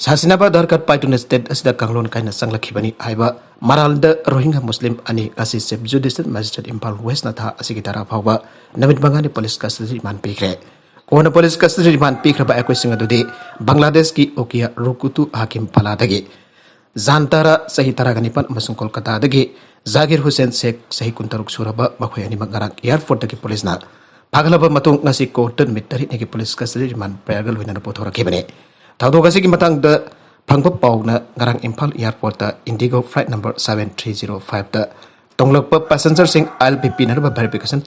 ꯁꯥꯁꯤꯟꯅꯕ Aadhaar card ꯄꯥꯏꯗꯨꯅ state ꯑꯁꯤꯗ ꯀꯥꯡꯂꯣꯟ ꯀꯥꯏꯅ ꯆꯪꯂꯛꯈꯤꯕꯅꯤ ꯍꯥꯏꯕ ꯃꯔꯥꯜꯗ ꯔꯣꯍꯤꯡꯒ꯭ꯌꯥ ꯃꯨꯁꯂꯤꯝ ꯑꯅꯤ ꯑꯁꯤ Chief Judicial Magistrate ꯏꯝꯐꯥꯜ Westꯅ ꯊꯥ ꯑꯁꯤꯒꯤ ꯇꯔꯥ ꯐꯥꯎꯕ ꯅꯨꯃꯤꯠ ꯃꯉꯥꯅꯤ police custody remand ꯄꯤꯈ꯭ꯔꯦ꯫ ꯀꯣꯟꯅ ꯄꯨꯂꯤꯁ ꯀꯁꯇꯗꯤ ꯔꯤꯃꯥꯟ ꯄꯤꯈ꯭ꯔꯕ ꯑꯦꯀ꯭ꯌꯨꯁꯁꯤꯡ ꯑꯗꯨꯗꯤ ꯕꯪꯒ꯭ꯂꯥꯗꯦꯁꯀꯤ ꯎꯀꯤꯌꯥ ꯔꯨꯀꯨꯇꯨ ꯍꯥꯀꯤꯝ ꯐꯂꯥꯗꯒꯤ, ꯖꯥꯟ ꯇꯥꯔꯥ, ꯆꯍꯤ ꯇꯔꯥꯒ ꯅꯤꯄꯥꯟ, ꯑꯃꯁꯨꯡ ꯀꯣꯜꯀꯇꯥꯗꯒꯤ ꯖꯥꯀꯤꯔ ꯍꯨꯁꯦꯟ ꯁꯦꯈ, ꯆꯍꯤ ꯀꯨꯟꯇꯔꯨꯛ ꯁꯨꯔꯕ, ꯃꯈꯣꯏ ꯑꯅꯤꯃꯛ ꯉꯔꯥꯡ ꯑꯦꯌꯥꯔꯄꯣꯔꯠꯇꯒꯤ ꯄꯨꯂꯤꯁꯅ ꯐꯥꯒꯠꯂꯕ ꯃꯇꯨꯡ ꯉꯁꯤ ꯀꯣꯔꯠꯇ ꯅꯨꯃꯤꯠ ꯇꯔꯦꯠꯅꯤꯒꯤ ꯄꯨꯂꯤꯁ ꯀꯁꯇꯗꯤ ꯔꯤꯃꯥꯟ ꯄ꯭ꯔꯦꯌꯔꯒ ꯂꯣꯏꯅꯅ ꯄꯨꯊꯣꯔꯛꯈꯤꯕꯅꯤ꯫ ꯊꯧꯗꯣꯛ ꯑꯁꯤꯒꯤ ꯃꯇꯥꯡꯗ ꯐꯪꯕ ꯄꯥꯎꯅ ꯉꯔꯥꯡ ꯏꯝꯐꯥꯜ ꯑꯦꯌꯥꯔꯄꯣꯔꯠꯇ IndiGo flight number seven three zero five ꯇ ꯇꯣꯡꯂꯛꯄ ꯄꯦꯁꯦꯟꯖꯔꯁꯤꯡ ꯑꯥꯏ ꯑꯦꯜ ꯄꯤ ꯄꯤꯅꯅꯕ ꯚꯦꯔꯤꯐꯤꯀꯦꯁꯟ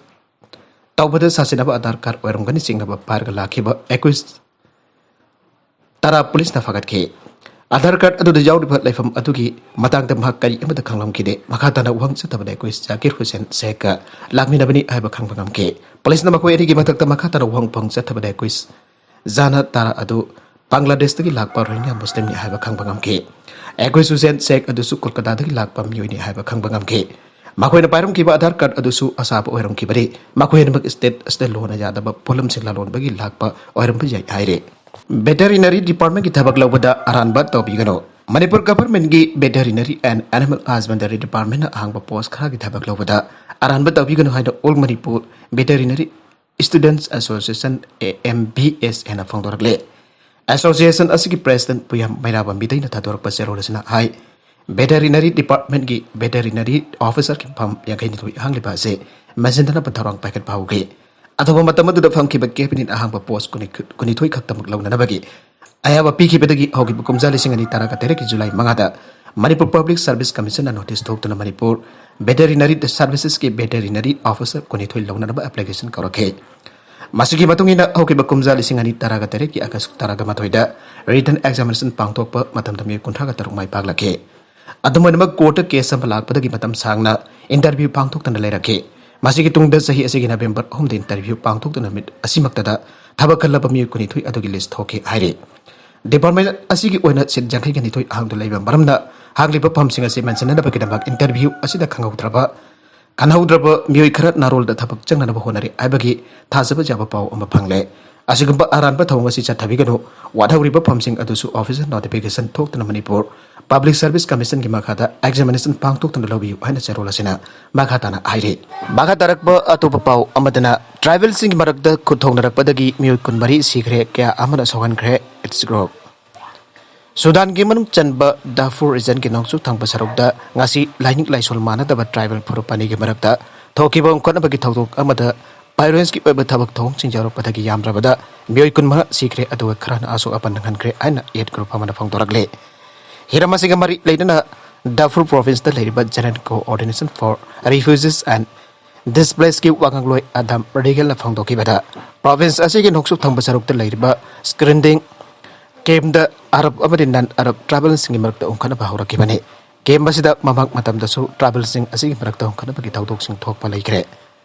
ꯇꯧꯕꯗ ꯁꯥꯁꯤꯟꯅꯕ ꯑꯙꯥꯔ ꯀꯥꯔꯗ ꯑꯣꯏꯔꯝꯒꯅꯤ ꯆꯤꯡꯅꯕ ꯄꯥꯏꯔꯒ ꯂꯥꯛꯈꯤꯕ ꯑꯦꯀ꯭ꯌꯨꯁ ꯇꯔꯥ ꯄꯨꯂꯤꯁꯅ ꯐꯥꯒꯠꯈꯤ꯫ ꯑꯙꯥꯔ ꯀꯥꯔꯗ ꯑꯗꯨꯗ ꯌꯥꯎꯔꯤꯕ ꯂꯩꯐꯝ ꯑꯗꯨꯒꯤ ꯃꯇꯥꯡꯗ ꯃꯍꯥꯛ ꯀꯔꯤ ꯑꯃꯠꯇ ꯈꯪꯂꯝꯈꯤꯗꯦ꯫ ꯃꯈꯥ ꯇꯥꯅ ꯋꯥꯍꯪ ꯆꯠꯊꯕꯗ ꯑꯦꯀ꯭ꯌꯨꯁ ꯖꯥꯀꯤꯔ ꯍꯨꯁꯦꯟ ꯁꯦꯈꯀ ꯂꯥꯛꯃꯤꯟꯅꯕꯅꯤ ꯍꯥꯏꯕ ꯈꯪꯕ ꯉꯝꯈꯤ꯫ ꯄꯨꯂꯤꯁꯅ ꯃꯈꯣꯏ ꯑꯅꯤꯒꯤ ꯃꯊꯛꯇ ꯃꯈꯥ ꯇꯥꯅ ꯋꯥꯍꯪ ꯋꯥꯍꯪ ꯆꯠꯊꯕꯗ ꯑꯦꯀ꯭ꯌꯨꯁ ꯖꯥꯅ ꯇꯥꯔꯥ ꯑꯗꯨ ꯕꯪꯒ꯭ꯂꯥꯗꯦꯁꯇꯒꯤ ꯂꯥꯛꯄ ꯔꯣꯍꯤꯡꯒ꯭ꯌꯥ ꯃꯨꯁꯂꯤꯝꯅꯤ ꯍꯥꯏꯕ ꯈꯪꯕ ꯉꯝꯈꯤ꯫ ꯑꯦꯀ꯭ꯌꯨꯁ ꯍꯨꯁꯦꯟ ꯁꯦꯈ ꯑꯗꯨꯁꯨ ꯀꯣꯜꯀꯇꯥꯗꯒꯤ ꯂꯥꯛꯄ ꯃꯤꯑꯣꯏꯅꯤ ꯍꯥꯏꯕ ꯈꯪꯕ ꯉꯝꯈꯤ꯫ ꯃꯈꯣꯏꯅ ꯄꯥꯏꯔꯝꯈꯤꯕ ꯑꯥꯙꯥꯔ ꯀꯥꯔꯗ ꯑꯗꯨꯁꯨ ꯑꯁꯥꯕ ꯑꯣꯏꯔꯝꯈꯤꯕꯅꯤ꯫ ꯃꯈꯣꯏ ꯑꯅꯤꯃꯛ ꯁ꯭ꯇꯦꯠ ꯑꯁꯤꯗ ꯂꯣꯟꯅ ꯌꯥꯗꯕ ꯄꯣꯠꯂꯝꯁꯤꯡ ꯂꯂꯣꯟꯕꯒꯤ ꯂꯥꯛꯄ ꯑꯣꯏꯔꯝꯕ ꯌꯥꯏ ꯍꯥꯏꯔꯤ꯫ ꯚꯦꯇꯦꯔꯤꯅꯔꯤ ꯗꯤꯄꯥꯔꯠꯃꯦꯟꯒꯤ ꯊꯕꯛ ꯂꯧꯕꯗ ꯑꯔꯥꯟꯕ ꯇꯧꯕꯤꯒꯅꯨ꯫ ꯃꯅꯤꯄꯨꯔ ꯒꯚꯔꯟꯃꯦꯟꯠꯀꯤ ꯚꯦꯇꯦꯔꯤꯅꯔꯤ ꯑꯦꯟ ꯑꯦꯅꯤꯃꯦꯜ ꯍꯁꯕꯦꯟꯗꯔꯤ ꯗꯤꯄꯥꯔꯠꯃꯦꯟꯠꯅ ꯑꯍꯥꯡꯕ ꯄꯣꯁꯠ ꯈꯔꯒꯤ ꯊꯕꯛ ꯂꯧꯕꯗ ꯑꯔꯥꯟꯕ ꯇꯧꯕꯤꯒꯅꯨ ꯍꯥꯏꯅ all Manipur veterinary students association, A M B S ꯑꯦꯅ ꯐꯣꯡꯗꯣꯔꯛꯂꯦ꯫ ꯑꯦꯁꯣꯁꯤꯌꯦꯁꯟ ꯑꯁꯤꯒꯤ ꯄ꯭ꯔꯦꯁꯤꯗꯦꯟꯠ ꯄꯨꯌꯥꯝ ꯃꯩꯔꯥꯕꯝꯕꯤꯗꯩꯅ ꯊꯥꯗꯣꯔꯛꯄ ꯆꯦꯔꯣꯜ ꯑꯁꯤꯅ ꯍꯥꯏ, ꯚꯦꯇꯦꯔꯤꯅꯔꯤ ꯗꯤꯄꯥꯔꯠꯃꯦꯟꯠꯀꯤ ꯚꯦꯇꯦꯔꯤꯅꯔꯤ ꯑꯣꯐꯤꯁꯥꯔꯒꯤ ꯐꯝ ꯌꯥꯡꯈꯩꯅꯤꯊꯣꯏ ꯍꯥꯡꯂꯤꯕ ꯑꯁꯤ ꯃꯦꯟꯁꯤꯟꯗꯅꯕ ꯊꯧꯔꯥꯡ ꯄꯥꯏꯈꯠꯄ ꯍꯧꯈꯤ꯫ ꯑꯊꯨꯕ ꯃꯇꯝ ꯑꯗꯨꯗ ꯐꯝꯈꯤꯕ ꯀꯦꯕꯤꯅꯦꯠ ꯑꯍꯥꯡꯕ ꯄꯣꯁꯠ ꯀꯨꯟꯅꯤꯊꯣꯏ ꯈꯛꯇꯃꯛ ꯂꯧꯅꯅꯕꯒꯤ ꯑꯌꯥꯕ ꯄꯤꯈꯤꯕꯗꯒꯤ ꯍꯧꯈꯤꯕ ꯀꯨꯝꯖꯥ ꯂꯤꯁꯤꯡ ꯑꯅꯤ ꯇꯔꯥꯒ ꯇꯔꯦꯠꯀꯤ ꯖꯨꯂꯥꯏ ꯃꯉꯥꯗ ꯃꯅꯤꯄꯨꯔ ꯄꯕ꯭ꯂꯤꯛ ꯁꯔꯚꯤꯁ ꯀꯃꯤꯁꯟꯅ ꯅꯣꯇꯤꯁ ꯊꯣꯛꯇꯨꯅ ꯃꯅꯤꯄꯨꯔ ꯚꯦꯇꯦꯔꯤꯅꯔꯤ ꯁꯔꯚꯤꯁꯦꯁꯀꯤ ꯚꯦꯇꯦꯔꯤꯅꯔꯤ ꯑꯣꯐꯤꯁꯥꯔ ꯀꯨꯟꯅꯤꯊꯣꯏ ꯂꯧꯅꯅꯕ ꯑꯦꯄ꯭ꯂꯤꯀꯦꯁꯟ ꯀꯧꯔꯛꯈꯤ꯫ ꯃꯁꯤꯒꯤ ꯃꯇꯨꯡ ꯏꯟꯅ ꯍꯧꯈꯤꯕ ꯀꯨꯝꯖꯥ ꯂꯤꯁꯤꯡ ꯑꯅꯤ ꯇꯔꯥꯒ ꯇꯔꯦꯠꯀꯤ ꯑꯥꯒꯁ ꯇꯔꯥꯒ ꯃꯥꯊꯣꯏꯗ ꯔꯤꯇꯟ ꯑꯦꯛꯖꯥꯃꯤꯅꯦꯁꯟ ꯄꯥꯡꯊꯣꯛꯄ ꯃꯇꯝꯗ ꯃꯤꯑꯣꯏ ꯀꯨꯟꯊ꯭ꯔꯥꯒ ꯇꯔꯨꯛ ꯃꯥꯏ ꯄꯥꯛꯂꯛꯈꯤ꯫ ꯑꯗꯨꯝ ꯑꯣꯏꯅꯃꯛ ꯀꯣꯔꯠꯇ ꯀꯦꯁ ꯑꯃ ꯂꯥꯛꯄꯗꯒꯤ ꯃꯇꯝ ꯁꯥꯡꯅ ꯏꯟꯇꯔꯚ꯭ꯌꯨ ꯄꯥꯡꯊꯣꯛꯇꯅ ꯂꯩꯔꯛꯈꯤ꯫ ꯃꯁꯤꯒꯤ ꯇꯨꯡꯗ ꯆꯍꯤ ꯑꯁꯤꯒꯤ ꯅꯕꯦꯝꯕꯔ ꯑꯍꯨꯝꯗ ꯏꯟꯇꯔꯚ꯭ꯌꯨ ꯄꯥꯡꯊꯣꯛꯇꯨꯅ ꯅꯨꯃꯤꯠ ꯑꯁꯤꯃꯛꯇꯗ ꯊꯕꯛ ꯈꯜꯂꯕ ꯃꯤꯑꯣꯏ ꯀꯨꯟꯅꯤꯊꯣꯏ ꯑꯗꯨꯒꯤ ꯂꯤꯁ ꯊꯣꯛꯈꯤ ꯍꯥꯏꯔꯤ꯫ ꯗꯤꯄꯥꯔꯠꯃꯦꯟꯠ ꯑꯁꯤꯒꯤ ꯑꯣꯏꯅ ꯁꯤꯠ ꯌꯥꯡꯈꯩꯒ ꯅꯤꯊꯣꯏ ꯑꯍꯥꯡꯗꯨ ꯂꯩꯕ ꯃꯔꯝꯅ ꯍꯥꯡꯂꯤꯕ ꯐꯝꯁꯤꯡ ꯑꯁꯤ ꯃꯦꯟꯁꯤꯟꯅꯅꯕꯒꯤꯗꯃꯛ ꯏꯟꯇꯔꯚ꯭ꯌꯨ ꯑꯁꯤꯗ ꯈꯪꯍꯧꯗ꯭ꯔꯕ ꯈꯟꯍꯧꯗ꯭ꯔꯕ ꯃꯤꯑꯣꯏ ꯈꯔ ꯅꯥꯔꯣꯜꯗ ꯊꯕꯛ ꯆꯪꯅꯅꯕ ꯍꯣꯠꯅꯔꯤ ꯍꯥꯏꯕꯒꯤ ꯊꯥꯖꯕ ꯌꯥꯕ ꯄꯥꯎ ꯑꯃ ꯐꯪꯂꯦ꯫ ꯑꯁꯤꯒꯨꯝꯕ ꯑꯔꯥꯟꯕ ꯊꯧꯑꯣꯡ ꯑꯁꯤ ꯆꯠꯊꯕꯤꯒꯅꯨ꯫ ꯋꯥꯠꯍꯧꯔꯤꯕ ꯐꯝꯁꯤꯡ ꯑꯗꯨꯁꯨ ꯑꯣꯐꯤꯁꯤꯌꯦꯜ ꯅꯣꯇꯤꯐꯤꯀꯦꯁꯟ ꯊꯣꯛꯇꯨꯅ ꯃꯅꯤꯄꯨꯔ ꯄꯕ꯭ꯂꯤꯛ ꯁꯔꯚꯤꯁ ꯀꯃꯤꯁꯟꯒꯤ ꯃꯈꯥꯗ ꯑꯦꯛꯖꯥꯃꯤꯅꯦꯁꯟ ꯄꯥꯡꯊꯣꯛꯇꯨꯅ ꯂꯧꯕꯤꯌꯨ ꯍꯥꯏꯅ ꯆꯦꯔꯣꯜ ꯑꯁꯤꯅ ꯃꯈꯥ ꯇꯥꯅ ꯍꯥꯏꯔꯤ꯫ ꯃꯈꯥ ꯇꯥꯔꯛꯄ ꯑꯇꯣꯞꯄ ꯄꯥꯎ ꯑꯃꯗꯅ ꯇ꯭ꯔꯥꯏꯕꯦꯜꯁꯤꯡꯒꯤ ꯃꯔꯛꯇ ꯈꯨꯠ ꯊꯣꯛꯅꯔꯛꯄꯗꯒꯤ ꯃꯤꯑꯣꯏ ꯀꯨꯟꯃꯔꯤ ꯁꯤꯈ꯭ꯔꯦ, ꯀꯌꯥ ꯑꯃꯅ ꯁꯣꯛꯍꯟꯈ꯭ꯔꯦ꯫ It's group. ꯁꯨꯗꯥꯟꯒꯤ ꯃꯅꯨꯡ ꯆꯟꯕ ꯗꯥꯐꯨꯔ ꯔꯤꯖꯟꯒꯤ ꯅꯣꯡꯆꯨꯞ ꯊꯪꯕ ꯁꯔꯨꯛꯇ ꯉꯁꯤ ꯂꯥꯏꯅꯤꯡ ꯂꯥꯏꯁꯣꯜ ꯃꯥꯟꯅꯗꯕ ꯇ꯭ꯔꯥꯏꯕꯦꯜ ꯐꯨꯔꯨꯞ ꯑꯅꯤꯒꯤ ꯃꯔꯛꯇ ꯊꯣꯛꯈꯤꯕ ꯍꯨꯝꯈꯠꯅꯕꯒꯤ ꯊꯧꯗꯣꯛ ꯑꯃꯗ ꯚꯥꯏꯑꯣꯂꯦꯟꯁꯀꯤ ꯑꯣꯏꯕ ꯊꯕꯛ ꯊꯧꯑꯣꯡꯁꯤꯡ ꯌꯥꯎꯔꯛꯄꯗꯒꯤ ꯌꯥꯝꯗ꯭ꯔꯕꯗ ꯃꯤꯑꯣꯏ ꯀꯨꯟꯃꯉꯥ ꯁꯤꯈ꯭ꯔꯦ, ꯑꯗꯨꯒ ꯈꯔꯅ ꯑꯁꯣꯛ ꯑꯄꯟ ꯅꯪꯍꯟꯈ꯭ꯔꯦ ꯍꯥꯏꯅ ꯑꯦꯠ ꯒ꯭ꯔꯨꯞ ꯑꯃꯅ ꯐꯣꯡꯗꯣꯔꯛꯂꯦ꯫ ꯍꯤꯔꯝ ꯑꯁꯤꯒ ꯃꯔꯤ ꯂꯩꯅꯅ ꯗꯥꯐꯨꯔ ꯄ꯭ꯔꯣꯚꯤꯟꯁꯇ ꯂꯩꯔꯤꯕ General Coordination for Refugees and Displacedꯀꯤ ꯋꯥꯉꯥꯡꯂꯣꯏ ꯑꯗꯥꯝ ꯔꯤꯒꯦꯜꯅ ꯐꯣꯡꯗꯣꯛꯈꯤꯕꯗ, ꯄ꯭ꯔꯣꯚꯤꯟꯁ ꯑꯁꯤꯒꯤ ꯅꯣꯡꯆꯨꯞ ꯊꯪꯕ ꯁꯔꯨꯛꯇ ꯂꯩꯔꯤꯕ ꯁ꯭ꯀ꯭ꯔꯤꯟꯗꯤꯡ ꯀꯦꯝꯗ ꯑꯔꯕ ꯑꯃꯗꯤ ꯅꯟ ꯑꯔꯕ ꯇ꯭ꯔꯥꯏꯕꯦꯜꯁꯤꯡꯒꯤ ꯃꯔꯛꯇ ꯎꯪꯈꯠꯅꯕ ꯍꯧꯔꯛꯈꯤꯕꯅꯤ꯫ ꯀꯦꯝ ꯑꯁꯤꯗ ꯃꯃꯥꯡ ꯃꯇꯝꯗꯁꯨ ꯇ꯭ꯔꯥꯏꯕꯦꯜꯁꯤꯡ ꯑꯁꯤꯒꯤ ꯃꯔꯛꯇ ꯎꯪꯈꯠꯅꯕꯒꯤ ꯊꯧꯗꯣꯛꯁꯤꯡ ꯊꯣꯛꯄ ꯂꯩꯈ꯭ꯔꯦ꯫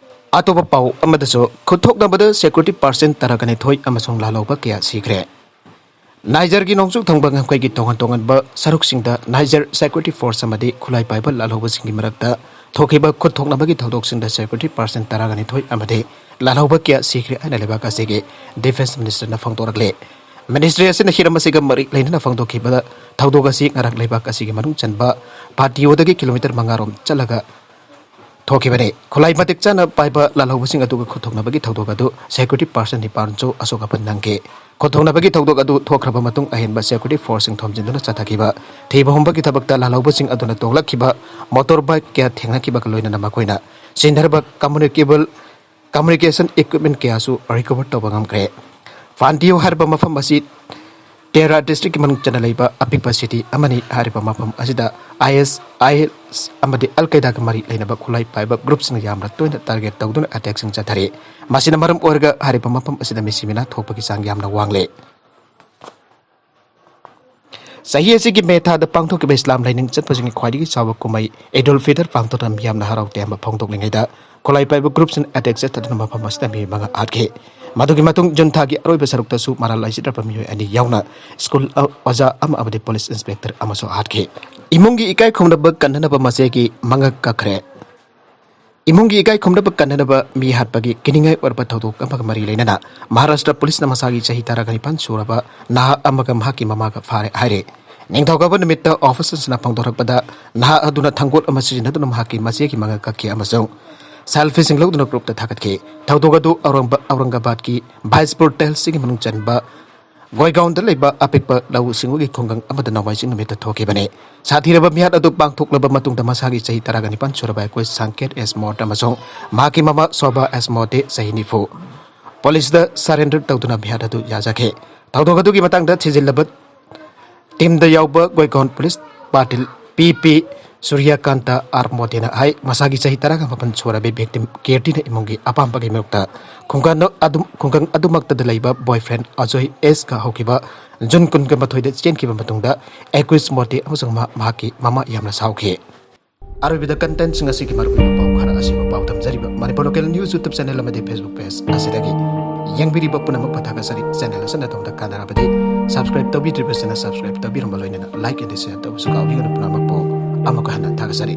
ꯑꯇꯣꯞꯄ ꯄꯥꯎ ꯑꯃꯗꯁꯨ, ꯈꯨꯠꯊꯣꯛꯅꯕꯗ ꯁꯦꯀ꯭ꯌꯨꯔꯤꯇꯤ ꯄꯥꯔꯁꯟ ꯇꯔꯥꯒ ꯅꯤꯊꯣꯏ ꯑꯃꯁꯨꯡ ꯂꯥꯜꯍꯧꯕ ꯀꯌꯥ ꯁꯤꯈ꯭ꯔꯦ꯫ ꯅꯥꯏꯖꯔꯒꯤ ꯅꯣꯡꯆꯨꯞ ꯊꯪꯕ ꯉꯝꯈꯩꯒꯤ ꯇꯣꯉꯥꯟ ꯇꯣꯉꯥꯟꯕ ꯁꯔꯨꯛꯁꯤꯡꯗ ꯅꯥꯏꯖꯔ ꯁꯦꯀ꯭ꯌꯨꯔꯤꯇꯤ ꯐꯣꯔꯁ ꯑꯃꯗꯤ ꯈꯨꯠꯂꯥꯏ ꯄꯥꯏꯕ ꯂꯥꯜꯍꯧꯕꯁꯤꯡꯒꯤ ꯃꯔꯛꯇ ꯊꯣꯛꯈꯤꯕ ꯈꯨꯠ ꯊꯣꯛꯅꯕꯒꯤ ꯊꯧꯗꯣꯛꯁꯤꯡꯗ ꯁꯦꯀ꯭ꯌꯨꯔꯤꯇꯤ ꯄꯥꯔꯁꯟ ꯇꯔꯥꯒ ꯅꯤꯊꯣꯏ ꯑꯃꯗꯤ ꯂꯥꯜꯍꯧꯕ ꯀꯌꯥ ꯁꯤꯈ꯭ꯔꯦ ꯍꯥꯏꯅ ꯂꯩꯕꯥꯛ ꯑꯁꯤꯒꯤ ꯗꯤꯐꯦꯟꯁ ꯃꯤꯅꯤꯁꯇꯔꯅ ꯐꯣꯡꯗꯣꯔꯛꯂꯦ꯫ ꯃꯤꯅꯤꯁꯇ꯭ꯔꯤ ꯑꯁꯤꯅ ꯍꯤꯔꯝ ꯑꯁꯤꯒ ꯃꯔꯤ ꯂꯩꯅꯅ ꯐꯣꯡꯗꯣꯛꯈꯤꯕ ꯊꯧꯗꯣꯛ ꯑꯁꯤ ꯉꯔꯥꯡ ꯂꯩꯕꯥꯛ ꯑꯁꯤꯒꯤ ꯃꯅꯨꯡ ꯆꯟꯕ ꯄꯥꯇꯤꯌꯣꯗꯒꯤ ꯀꯤꯂꯣꯃꯤꯇꯔ ꯃꯉꯥ ꯔꯣꯝ ꯆꯠꯂꯒ ꯊꯣꯛꯈꯤꯕꯅꯤ꯫ ꯈꯨꯠꯂꯥꯏ ꯃꯇꯤꯛ ꯆꯥꯅ ꯄꯥꯏꯕ ꯂꯥꯜꯍꯧꯕꯁꯤꯡ ꯑꯗꯨꯒ ꯈꯨꯠꯊꯣꯛꯅꯕꯒꯤ ꯊꯧꯗꯣꯛ ꯑꯗꯨ ꯁꯦꯀ꯭ꯌꯨꯔꯤꯇꯤ ꯄꯥꯔꯁꯟ ꯅꯤꯄꯥꯟꯁꯨ ꯑꯁꯣꯛ ꯑꯄꯟ ꯅꯪꯈꯤ꯫ ꯈꯨꯠꯊꯣꯛꯅꯕꯒꯤ ꯊꯧꯗꯣꯛ ꯑꯗꯨ ꯊꯣꯛꯈ꯭ꯔꯕ ꯃꯇꯨꯡ ꯑꯍꯦꯟꯕ ꯁꯦꯀ꯭ꯌꯨꯔꯤꯇꯤ ꯐꯣꯔꯁꯁꯤꯡ ꯊꯣꯝꯖꯤꯟꯗꯨꯅ ꯆꯠꯊꯈꯤꯕ ꯊꯤꯕ ꯍꯨꯝꯕꯒꯤ ꯊꯕꯛꯇ ꯂꯥꯜꯍꯧꯕꯁꯤꯡ ꯑꯗꯨꯅ ꯇꯣꯡꯂꯛꯈꯤꯕ ꯃꯣꯇꯣꯔ ꯕꯥꯏꯛ ꯀꯌꯥ ꯊꯦꯡꯅꯈꯤꯕꯒ ꯂꯣꯏꯅꯅ ꯃꯈꯣꯏꯅ ꯁꯤꯖꯤꯟꯅꯔꯤꯕ ꯀꯝꯃꯨꯅꯤꯀꯦꯕꯜ ꯀꯝꯃꯨꯅꯤꯀꯦꯁꯟ ꯏꯀ꯭ꯋꯤꯞꯃꯦꯟ ꯀꯌꯥꯁꯨ ꯔꯤꯀꯣꯚꯔ ꯇꯧꯕ ꯉꯝꯈ꯭ꯔꯦ꯫ ꯐꯥꯟꯇꯤꯌꯣ ꯍꯥꯏꯔꯤꯕ ꯃꯐꯝ ꯑꯁꯤ ꯇꯦꯔꯥ ꯗꯤꯁꯇ꯭ꯔꯤꯛꯀꯤ ꯃꯅꯨꯡ ꯆꯟꯅ ꯂꯩꯕ ꯑꯄꯤꯛꯄ ꯁꯤꯇꯤ ꯑꯃꯅꯤ꯫ ꯍꯥꯏꯔꯤꯕ ꯃꯐꯝ ꯑꯁꯤꯗ ꯑꯥꯏ ꯑꯦꯁ, ꯑꯥꯏ ꯑꯦꯁ ꯑꯃꯗꯤ ꯑꯜ ꯀꯩꯗꯥꯒ ꯃꯔꯤ ꯂꯩꯅꯕ ꯈꯨꯠꯂꯥꯏ ꯄꯥꯏꯕ ꯒ꯭ꯔꯨꯞꯁꯤꯡꯅ ꯌꯥꯝꯅ ꯇꯣꯏꯅ ꯇꯥꯔꯒꯦꯠ ꯇꯧꯗꯨꯅ ꯑꯦꯇꯦꯛꯁꯤꯡ ꯆꯠꯊꯔꯤ꯫ ꯃꯁꯤꯅ ꯃꯔꯝ ꯑꯣꯏꯔꯒ ꯍꯥꯏꯔꯤꯕ ꯃꯐꯝ ꯑꯁꯤꯗ ꯃꯤꯁꯤ ꯃꯤꯅꯥ ꯊꯣꯛꯄꯒꯤ ꯆꯥꯡ ꯌꯥꯝꯅ ꯋꯥꯡꯂꯦ꯫ ꯆꯍꯤ ꯑꯁꯤꯒꯤ ꯃꯦ ꯊꯥꯗ ꯄꯥꯡꯊꯣꯛꯈꯤꯕ ꯏꯁꯂꯥꯝ ꯂꯥꯏꯅꯤꯡ ꯆꯠꯄꯁꯤꯡꯒꯤ ꯈ꯭ꯋꯥꯏꯗꯒꯤ ꯆꯥꯎꯕ ꯀꯨꯝꯍꯩ ꯏꯗꯨꯜ ꯐꯤꯇꯔ ꯄꯥꯡꯊꯣꯛꯇꯨꯅ ꯃꯤꯌꯥꯝꯅ ꯍꯔꯥꯎ ꯇꯌꯥꯝꯕ ꯐꯣꯡꯗꯣꯛꯂꯤꯉꯩꯗ, ꯈꯨꯠꯂꯥꯏ ꯄꯥꯏꯕ ꯒ꯭ꯔꯨꯞꯁꯤꯡꯅ ꯑꯦꯇꯦꯛ ꯆꯠꯊꯗꯨꯅ ꯃꯐꯝ ꯑꯁꯤꯗ ꯃꯤꯑꯣꯏ ꯃꯉꯥ ꯍꯥꯠꯈꯤ꯫ ꯃꯗꯨꯒꯤ ꯃꯇꯨꯡ ꯖꯨꯟ ꯊꯥꯒꯤ ꯑꯔꯣꯏꯕ ꯁꯔꯨꯛꯇꯁꯨ ꯃꯔꯥꯜ ꯂꯩꯖꯗ꯭ꯔꯕ ꯃꯤꯑꯣꯏ ꯑꯅꯤ ꯌꯥꯎꯅ ꯁ꯭ꯀꯨꯜ ꯑ-, ꯑꯣꯖꯥ ꯑꯃ ꯑꯃꯗꯤ ꯄꯨꯂꯤꯁ ꯏꯟꯁꯄꯦꯛꯇꯔ ꯑꯃꯁꯨ ꯍꯥꯠꯈꯤ꯫ ꯏꯃꯨꯡꯒꯤ ꯏꯀꯥꯏ ꯈꯨꯝꯅꯕ ꯀꯟꯅꯅꯕ ꯃꯆꯦꯒꯤ ꯃꯉꯛ ꯀꯛꯈ꯭ꯔꯦ꯫ ꯏꯃꯨꯡꯒꯤ ꯏꯀꯥꯏ ꯈꯨꯝꯅꯕ ꯀꯟꯅꯅꯕ ꯃꯤ ꯍꯥꯠꯄꯒꯤ ꯀꯤꯅꯤꯡꯉꯥꯏ ꯑꯣꯏꯔꯕ ꯊꯧꯗꯣꯛ ꯑꯃꯒ ꯃꯔꯤ ꯂꯩꯅꯅ ꯃꯍꯥꯔꯥꯁꯇ꯭ꯔ ꯄꯨꯂꯤꯁꯅ ꯃꯁꯥꯒꯤ ꯆꯍꯤ ꯇꯔꯥꯒ ꯅꯤꯄꯥꯟ ꯁꯨꯔꯕ ꯅꯍꯥ ꯑꯃꯒ ꯃꯍꯥꯛꯀꯤ ꯃꯃꯥꯒ ꯐꯥꯔꯦ ꯍꯥꯏꯔꯦ꯫ ꯅꯤꯡꯊꯧꯀꯥꯕ ꯅꯨꯃꯤꯠꯇ ꯑꯣꯐꯤꯁꯔꯁꯤꯡꯅ ꯐꯣꯡꯗꯣꯔꯛꯄꯗ, ꯅꯍꯥ ꯑꯗꯨꯅ ꯊꯥꯡꯒꯣꯜ ꯑꯃ ꯁꯤꯖꯤꯟꯅꯗꯨꯅ ꯃꯍꯥꯛꯀꯤ ꯃꯆꯦꯒꯤ ꯃꯉꯛ ꯀꯛꯈꯤ ꯑꯃꯁꯨꯡ ꯁꯦꯜꯐꯤꯁꯤꯡ ꯂꯧꯗꯨꯅ ꯒ꯭ꯔꯨꯞꯇ ꯊꯥꯒꯠꯈꯤ꯫ ꯊꯧꯗꯣꯛ ꯑꯗꯨ ꯑꯧꯔꯪꯕ-, ꯑꯧꯔꯪꯒꯥꯕꯥꯗꯀꯤ ꯚꯥꯏꯖꯄꯨꯔ ꯇꯦꯍꯜꯁꯤꯡꯒꯤ ꯃꯅꯨꯡ ꯆꯟꯕ ꯒꯣꯏꯒꯥꯎꯟꯗ ꯂꯩꯕ ꯑꯄꯤꯛꯄ ꯂꯧꯎ ꯁꯤꯡꯎꯒꯤ ꯈꯨꯡꯒꯪ ꯑꯃꯗ ꯅꯣꯡꯃꯥꯏꯖꯤꯡ ꯅꯨꯃꯤꯠꯇ ꯊꯣꯛꯈꯤꯕꯅꯤ꯫ ꯁꯥꯊꯤꯔꯕ ꯃꯤꯍꯥꯠ ꯑꯗꯨ ꯄꯥꯡꯊꯣꯛꯂꯕ ꯃꯇꯨꯡꯗ ꯃꯁꯥꯒꯤ ꯆꯍꯤ ꯇꯔꯥꯒ ꯅꯤꯄꯥꯟ ꯁꯨꯔꯕ ꯑꯩꯈꯣꯏ ꯁꯪꯀꯦꯠ ꯑꯦꯁ ꯃꯣꯔꯠ ꯑꯃꯁꯨꯡ ꯃꯍꯥꯛꯀꯤ ꯃꯃꯥ ꯁꯣꯚꯥ ꯑꯦꯁ ꯃꯣꯔꯠꯇꯤ ꯆꯍꯤ ꯅꯤꯐꯨ ꯄꯨꯂꯤꯁꯇ ꯁꯔꯦꯟꯗꯔ ꯇꯧꯗꯨꯅ ꯃꯤꯍꯥꯠ ꯑꯗꯨ ꯌꯥꯖꯈꯤ꯫ ꯊꯧꯗꯣꯛ ꯑꯗꯨꯒꯤ ꯃꯇꯥꯡꯗ ꯊꯤꯖꯤꯜꯂꯕ ꯇꯤꯝꯗ ꯌꯥꯎꯕ ꯒꯣꯏꯒꯥꯎꯟ ꯄꯨꯂꯤꯁ ꯄꯥꯇꯤꯜ ꯄꯤ ꯄꯤ ꯁꯨꯔꯤꯌꯥꯀꯥꯟꯇ ꯑꯥꯔ ꯃꯣꯗꯦꯅ ꯍꯥꯏ, ꯃꯁꯥꯒꯤ ꯆꯍꯤ ꯇꯔꯥꯒ ꯃꯥꯄꯟ ꯁꯨꯔꯕꯤ ꯚꯤꯛꯇꯤꯝ ꯀꯤꯔꯇꯤꯅ ꯏꯃꯨꯡꯒꯤ ꯑꯄꯥꯝꯕꯒꯤ ꯃꯥꯌꯣꯛꯇ ꯈꯨꯡꯒꯪ ꯑꯗꯨ-, ꯈꯨꯡꯒꯪ ꯑꯗꯨꯃꯛꯇꯗ ꯂꯩꯕ ꯕꯣꯏꯐ꯭ꯔꯦꯟ ꯑꯖꯣꯏ ꯑꯦꯁꯀ ꯍꯧꯈꯤꯕ ꯖꯨꯟ ꯀꯨꯟꯒ ꯃꯥꯊꯣꯏꯗ ꯆꯦꯟꯈꯤꯕ ꯃꯇꯨꯡꯗ ꯑꯦꯀ꯭ꯋꯤꯁ ꯃꯣꯗꯦ ꯑꯃꯁꯨꯡ ꯃꯍꯥꯛ-, ꯃꯍꯥꯛꯀꯤ ꯃꯃꯥ ꯌꯥꯝꯅ ꯁꯥꯎꯈꯤ꯫ ꯑꯔꯣꯏꯕꯗ ꯀꯟꯇꯦꯟꯁꯤꯡ ꯑꯁꯤꯒꯤ ꯃꯔꯨꯑꯣꯏꯕ ꯄꯥꯎ ꯈꯔ ꯑꯁꯤꯕꯨ ꯄꯥꯎꯗꯝꯖꯔꯤꯕ Manipur local news YouTube channel ꯑꯃꯗꯤ ꯐꯦꯁꯕꯨꯛ ꯄꯦꯖ ꯑꯁꯤꯗꯒꯤ ꯌꯦꯡꯕꯤꯔꯤꯕ ꯄꯨꯝꯅꯃꯛꯄꯨ ꯊꯥꯒꯠꯆꯔꯤ꯫ ꯆꯦꯅꯦꯜ ꯑꯁꯤꯅ ꯑꯗꯣꯝꯗ ꯀꯥꯟꯅꯔꯕꯗꯤ ꯁꯕꯁꯀ꯭ꯔꯥꯏꯕ ꯇꯧꯕꯤꯗ꯭ꯔꯤꯕꯁꯤꯅ ꯁꯕꯁꯀ꯭ꯔꯥꯏꯕ ꯇꯧꯕꯤꯔꯝꯕ ꯂꯣꯏꯅꯅ ꯂꯥꯏꯛ ꯑꯦꯟ ꯁꯤꯌꯔ ꯇꯧꯕꯁꯨ ꯀꯥꯎꯕꯤꯒꯅꯨ꯫ ꯄꯨꯝꯅꯃꯛꯄꯨ ꯑꯃꯨꯛꯀ ꯍꯟꯅ ꯊꯥꯒꯠꯆꯔꯤ꯫